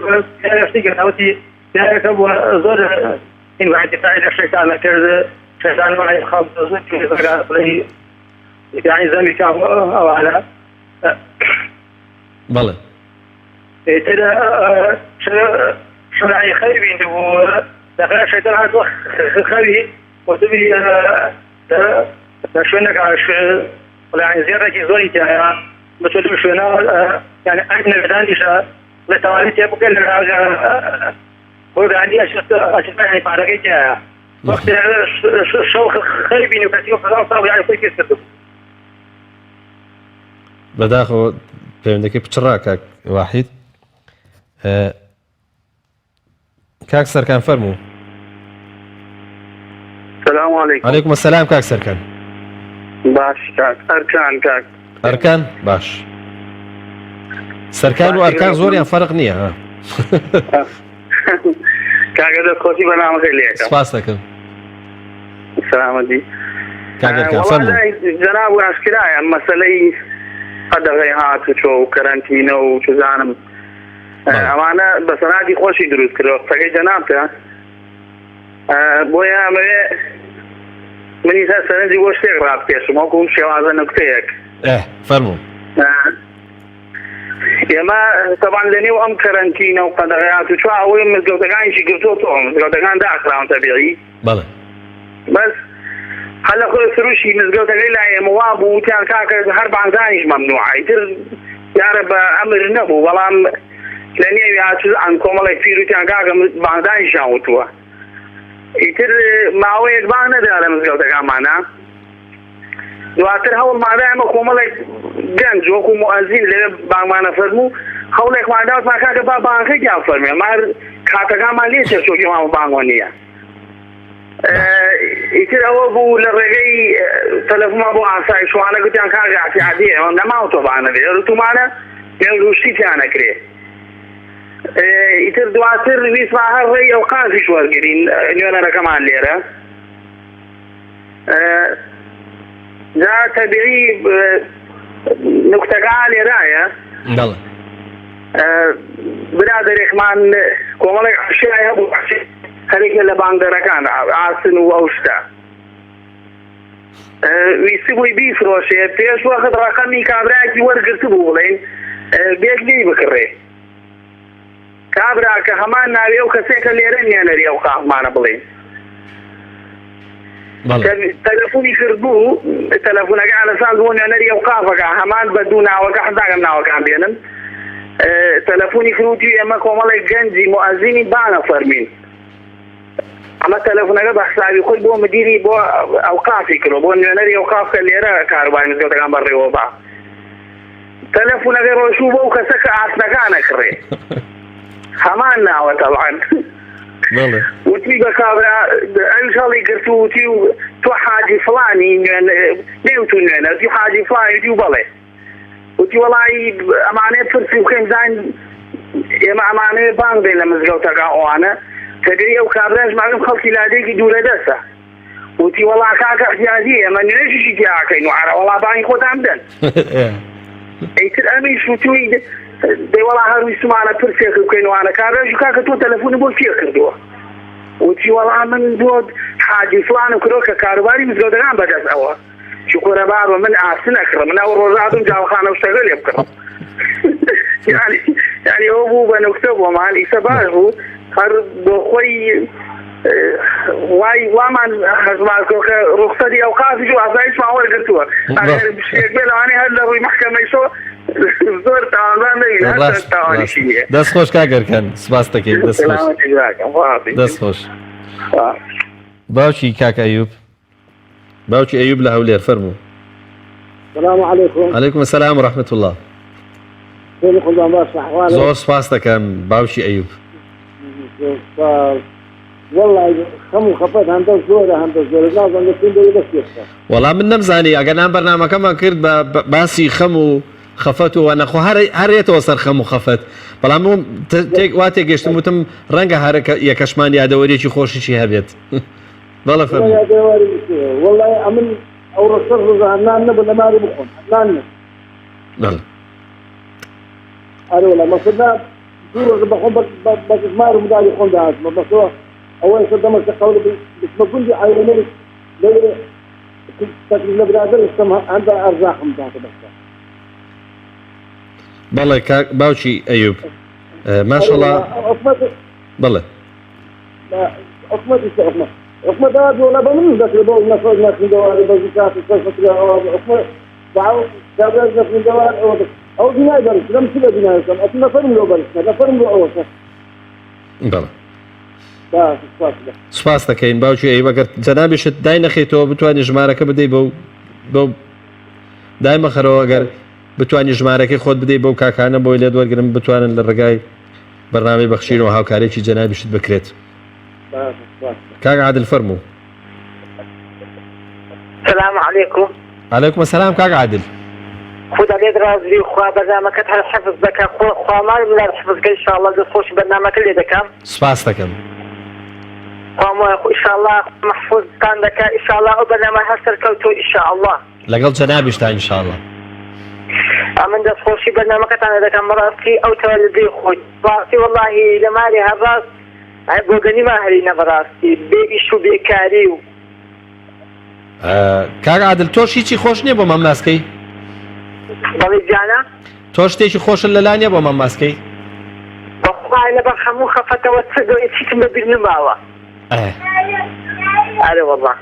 C: شتێکی ناوتی پیاوێکە بووە زۆر این وای دفاعی لە شەیتان کرد شەیتان وای خەڵک زۆر بڵێ یعنی زەمی کا ئەوانە
A: بەڵێ
C: ئیتر شرعی خەوی بینیبوو دەخرا شەیتان هاتووە خەوی وتبی لە شوێنێکا بڵێ زێڕێکی زۆری تایە بچۆ لەو شوێنە یعنی ئەم نەوێدانیشە لە تەواوی تێ بکە لە خۆگانی ئەشتانی پارەکەی تایە وەختی شەو خەوی بینی و کەسی هەزار ساڵ یعنی خۆی پێ کردبوو
A: بەداخەوە پەیوەندەکەی پچڕا کاک واحید کاک سەرکان فەرموو
L: سلام علیکم
A: علیکم السلام کاک سەرکان
L: باش کاک ئەرکان کاک
A: ئەرکان باش سەرکان و ئەرکان زۆریان فەرق نییە ها
L: کاکە دەست خۆشی بەنامەکەی لێکەم
A: سپاس دەکەم
L: سلامەتی
A: کاک ئەرکان فەرموو
L: جەناب و ئاشکرایە مەسەلەی قەدەغەی هاتوچۆ و کەرەنتینە و چزانم ئەوانە بە سەناتی خۆشی دروست کردەوە قسەکەی جەنابتە بۆیە ئەمەوێ منی سەر سەرنجی بۆ شتێک ڕابکێشم وەکو شێوازە نوکتەیەک
A: فەرموو
L: ئێمە تەبان لە نێو ئەم کەرەنتینە و قەدەغەیات و چوا ئەوەی مزگەوتەکانیشی گرتووەتەوە مزگەوتەکان داخراون تەبیعی
A: بەڵێ
L: بەس هەر لە خۆی سروشی مزگەوتەکەی لای ئێمە وا بوو وتیان کاکە هەر بانگدانیش مەمنوعە ئیتر دیارە بە ئەمر نەبوو بەڵام لە نێوی ئاچوزان کۆمەڵێک پیر وتیان کاکە بانگدانیشیان وتووە ئیتر ماوەیەک بانگ نەدرا لە مزگەوتەکانمانە دواتر هەوڵماندا ئێمە کۆمەڵێک گەنج وەکو موئەزین لەوێ بانگمانە فەرموو هەوڵێکمان دا وتمان کاکە با بانگەکەیان فەرموێ مار کاتەکانمان لێ چێ چۆکیمان بە بانگۆ نییە ئیتر ئەوە بوو لە ڕێگەی تەلەفۆنمان بۆ ئاسایش وانە گوتیان کاک ئاعتیادی ئێمە نەماوە تۆبانە بێ ڕتومانە نێوروشتی تیا نەکرێ ئیتر دواتر ویستمان هەر ڕێی ئەوقافیش وەرگرین نوێنەرەکەمان لێرە جا تەبیعی نوکتەکە لێرایە
A: بەڵێ
L: برادەرێکمان کۆمەڵێک عەشیای هەبوو هەرێکە لە بانگدەرەکان ئاسن و ئەو شتە ویستبووی بیفرۆشێ پێش وەخت ڕەقەمی کابراکی وەرگرتبوو بڵێن بێت لێی بکڕێ کابرا کە هەمان ناوی ئەو کەسێکە لێرە نوێنەری ئەو قاقمانە بڵێین تەلەفۆنی کردبوو تەلەفۆنەکە ئەلەساز بۆ نوێنەری ئەو قافەکە هەمان بە دوو ناوەکە حەزاکەم ناوەکان بێنم تەلەفۆنی کروتی ئێمە کۆمەڵێک گەنجی موئەزینی بانە فەرمین ئەمە تەلەفۆنەکە بە حسابی خۆی بۆ مدیری بۆ ئەوقافی کردوە بۆ نوێنەری ئەوقاف کە لێرە کاروباری مزگەوتەکان بەڕێوە با تەلەفونەکەی ڕۆیشتوو بەو کەسە کە ئاسنەکان ئەکڕێ هەمان ناوە تەبعەن وتی بە کابرا ئەویش هەڵی گرت و وتی تۆ حاجی فڵانی نێوتو نوێنە وتی حاجی فڵانی وتی بەڵێ وتی وەڵی ئەمانەیە پرسی بکەین زین ئێمە ئەمانەیە بانگ بێن لە مزگەوتەکە ئەوانە تەبیعی ئەو کابراش معلوم خەڵکی لادێکی دوورە دەستە وتی وەڵا کاکە احتیاجی ئێمە نوێژیشی تیا ئەکەین و عەرە وەڵا بانگی خۆتان بدەن. ئیتر ئەمیش وتوی دەی وەڵا هەر ویستمانە پرسێک بکەین وانە کابراش کاکە تۆ تەلەفۆنی بۆ کێ کردووە وتی وەڵا من بۆ حاجی فلانم کردووە کە کاروباری مزگەوتەکان بەدەست ئەوە چکۆرە بابە من ئاسن ئەکڕم من ئەو ڕۆژە هاتم جاوخانە و شتەکە لێ بکڕم یعنی یعنی ئەو بوو بە نوکتە بۆمان ئیسە باش بوو هەر بۆ خۆی وای وامان هەژمار کردوە کە ڕوخسەتی ئەوقافیش و ئاسایشمان وەرگرتووە ئەگەر شتێک بێ لەوانەیە هەر لە ڕووی مەحکەمەیشەوە زۆر تاوانبار نەبین هەر
A: ڕاست
L: تاوانیشی نییە
A: دەست خۆش کاک ئەرکان سپاس دەکەین دەست خۆش
L: سەلامەتی براکەم خوا حافیز.
A: دەست خۆش باوکی کاک ئەیوب باوکی ئەیوب لە هەولێر فەرموو.
M: سلام علیکم.
A: علیکم السلام و رحمة اللە.
M: چۆنی قوربان باش ئەحوالت؟
A: زۆر سپاس دەکەم باوکی ئەیوب.
M: زۆر سپاس. وەڵای خەم و خەفەت هەندە زۆرە هەندە زۆرە نازانم لە کوێ دەبێ دەست پێ بکەم.
A: وەڵا من نەمزانی ئەگەر نام بەرنامەکەمان کرد بە باسی خەم و خەفەت و وانە خۆ هەر هەر یەتەوە سەر خەم و خەفەت بەڵام وا تێگەشتم وتم ڕەنگە هەر یەکەشمان یادەوەریەکی خۆشیشی هەبێت. بەڵێ فەرموو.
M: وەڵای ئەمن ئەوڕۆ شەش ڕۆژە هەر نان نەبوو لە ماری بخۆم هەر نان نەبوو.
A: بەڵێ.
M: ئەرێ وەڵا مەسەلا دوو ڕۆژە بەخۆم بە مار و منداڵی خۆم داهاتمە بەسەوە ئەوە ئێستا دەمەشە قەول بچمە گوندی عەیرەمەی لەوێ تەکلیف لە برادەر بکەم هەندە ئەرزاقم داتە بەسە.
A: بەڵێ کاک باوکی ئەیوب ماشەڵا بەڵێ.
M: حکومەتی چ حکومەت حکومەت ئەوە جۆڵە بە منیش دەکرێت بۆ نەخۆش نەخویندەواری بە زکات و سەر فکرە ئەوە حکومەت داو کابرای نەخویندەوار ئەوە ئەو بینای بەرز لەم چ لە بینای بکەم ئەتو نەفەرم لۆ بەرز نەفەرم لۆ ئەوە کە
A: بەڵێ سپاس دەکەین باوکی ئەی بەگەر جەنابیشت دای نەخیتەوە بتوانانی ژمارەکە بدەی بەو بەو دای مەخەرەوە ئەگەر بتوانانی ژمارەکەی خۆت بدەی بەو کاکانە بۆی لێت وەرگرم بتوانن لە ڕێگای بەرنامەی بەخشینەوە هاوکارێکی جەنابیشت بکرێت. کاک عادل فەرموو.
N: سلام علیکم.
A: علیکم السلام کاک عادل.
N: خودا لێت ڕازی خوا بەرنامەکەت هەر حفظ دەکا خۆ خوا مال منال حفظ کە ئینشاءاللە دەست خۆشی بەرنامەکە لێ دەکەم.
A: سپاس دەکەم.
N: خوا ئینشاءاللە مەحفوظتان دەکا ئینشاءاللە ئەو بەرنامە هەر سەرکەوتوو ئینشاءاللە.
A: لەگەڵ جەنابیشتا ان شاءاللە.
N: ئەمن دەست خۆشی بەرنامەکەتان دەکەم بەڕاستی ئەو تەوەلدی خۆی ڕاستی وەڵاهی لە مالێ هەر ڕاست بۆگەنی ما هەرینە بەڕاستی بێ ئیش و بێکاری و.
A: کاک عادل تۆش هیچی خۆش نییە بۆ مام ناسکەی؟
N: بەڵی گیانە؟
A: تۆ شتێکی خۆشت لەلا نییە بۆ مام ماسکەی؟
N: بەخوا لەبەر هەموو خەفەتەوە چ هیچم بەبیر نەماوە. ئەرێ وەڵا.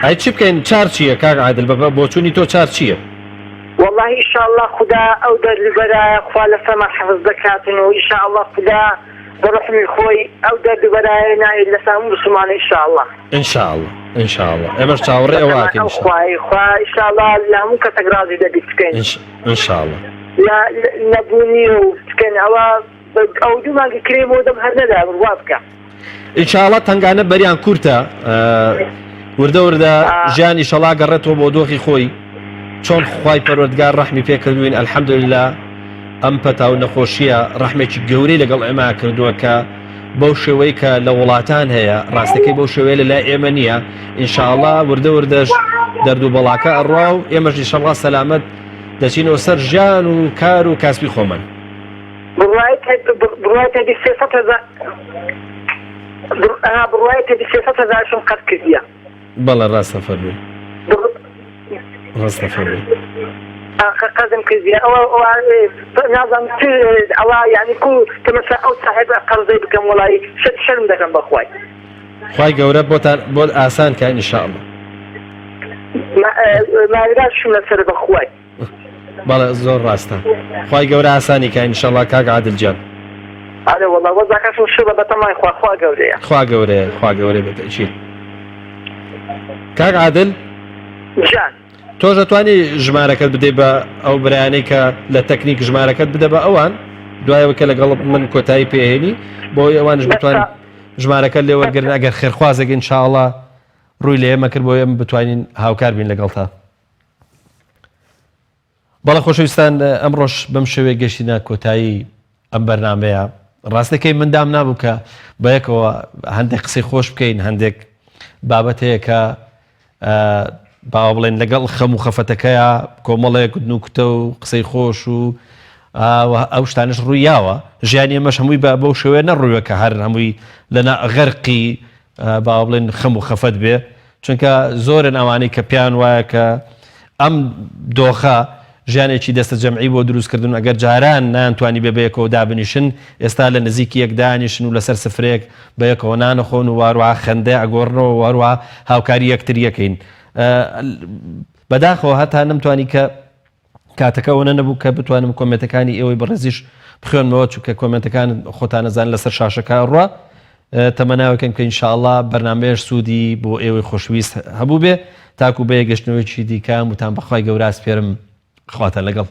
A: ئەی چی بکەین چار چییە کاک عادل بە بۆچوونی تۆ چار چییە؟
N: وەڵاهی ئیشاڵڵا خودا ئەو دەرد و بەرایە خوا لەسەرمان حەفز دەکاتن و ئیشاڵڵا خودا بە ڕەحمی خۆی ئەو دەرد و بەرایە نایەت لەسەر هەموو موسڵمانە ئیشاڵڵا.
A: ان شاء اللە ان شاء اللە ئێمەش چاوەڕێ ئەوە ئەکەین
N: ئەو خوای خوا ئیشاڵڵا لە هەموو کەسێک ڕازی دەبیت بکەین
A: ان شاء اللە
N: لە نەبوونی و بکەن ئەوە ئەو دوو مانگی کرێی بۆ دەم هەر نەدا بڕوا بکە.
A: ان شاء اللە تەنگانە بەریان کورتە وردە وردە ژیان ئیشەڵا گەڕێتەوە بۆ دۆخی خۆی چۆن خوای پەروەردگار ڕەحمی پێکردوین الحمدللە ئەم پەتا و نەخۆشیە ڕەحمێکی گەورەی لەگەڵ ئێمە کردووە کە بەو شێوەی کە لە وڵاتان هەیە ڕاستەکەی بەو شێوەیە لە لای ئێمە نییە ئینشاءڵا وردە وردەش دەرد و بەڵاکە ئەڕوا و ئێمەش ئینشاءڵا سەلامەت دەچینەوە سەر ژیان و کار و کاسبی خۆمان.
N: بڕوایت بڕوایت هەبی 300 هەزار ئەها بڕوایت هەبی 300 هەزارشم قەرز کردیە.
A: بەڵێ ڕاستە فەرمووی ڕاستە فەرمووی.
N: قەرزم کردیە ئەوە نازانم چ ئەوە یعنی کو تەمەشا ئەو ساحێب قەرزەی بکەم وەڵی شەرم شەرم دەکەم بەخوای.
A: خوای گەورە بۆتان بۆت ئاسان کا ان شاء الله.
N: ماویراشم لەسەر بەخوای.
A: بەڵێ زۆر ڕاستە خوای گەورە ئاسانی کا ان شاء الله کاک عادل گیان.
N: ئەرێ وەڵا وەزعەکەشم شڵە بەتەمای خوا خوا گەورەیە.
A: خوا گەورەیە خوا گەورەیە بەتەئکید کاک عادل
N: گیان.
A: تۆش ئەتوانی ژمارەکەت بدەی بە ئەو برایانەی کە لە تەکنیک ژمارەکەت بدە بە ئەوان دوایەوە کە لەگەڵ من کۆتایی پێهێنی بۆی ئەوانش بتوان ژمارەکەت لێ وەرگرن ئەگەر خێرخوازێک ان شاء الله ڕووی لە ئێمە کرد بۆ ئێمە بتوانین هاوکار بین لەگەڵتا. بەڵێ خۆشەویستان ئەمڕۆش بەم شێوەیە گەشتینە کۆتایی ئەم بەرنمەیە ڕاستەکەی من دام نابوو کە بەیەکەوە هەندێک قسەی خۆش بکەین هەندێک بابەت هەیە کە با بڵێن لەگەڵ خەم و خەفەتەکەیا کۆمەڵێک نوکتە و قسەی خۆش و ئەو شتانش ڕوویاوە ژیانی ئێمەش هەمووی بە بەو شێوەیە نەڕوویە کە هەر هەمووی لە غەرقی با بڵێن خەم و خەفەت بێ چونکە زۆرن ئەوانەی کە پێیان وایە کە ئەم دۆخە ژیانێکی دەستە جەمعی بۆ دروست کردن ئەگەر جاران نەیانتوانی بێ بەیەکەوە دابنیشن ئێستا لە نزیکی یەک دانیشن و لەسەر سفرەیەک بەیەکەوە نان ئەخۆن و واروها خەندە ئەگۆڕنەوە واروها هاوکاری یەکتر یەکەین بەداخەوە هەتا نەمتوانی کە کاتەکە ئەوەنە نەبوو کە بتوانم کۆمێنتەکانی ئێوەی بەڕێزیش بخوێنمەوە چونکە کۆمێنتەکان خۆتانەزان لەسەر شاشەکە ڕوا تەمەناوەکەم کە ئینشاءاللە بەرنامەیەش سوودی بۆ ئێوەی خۆشویست هەبوو بێ تاکو بە یەکگەشتنەوەیەکی دیکە هەمووتان بەخوای گەورە ئەسپێرم خواتان لەگەڵ.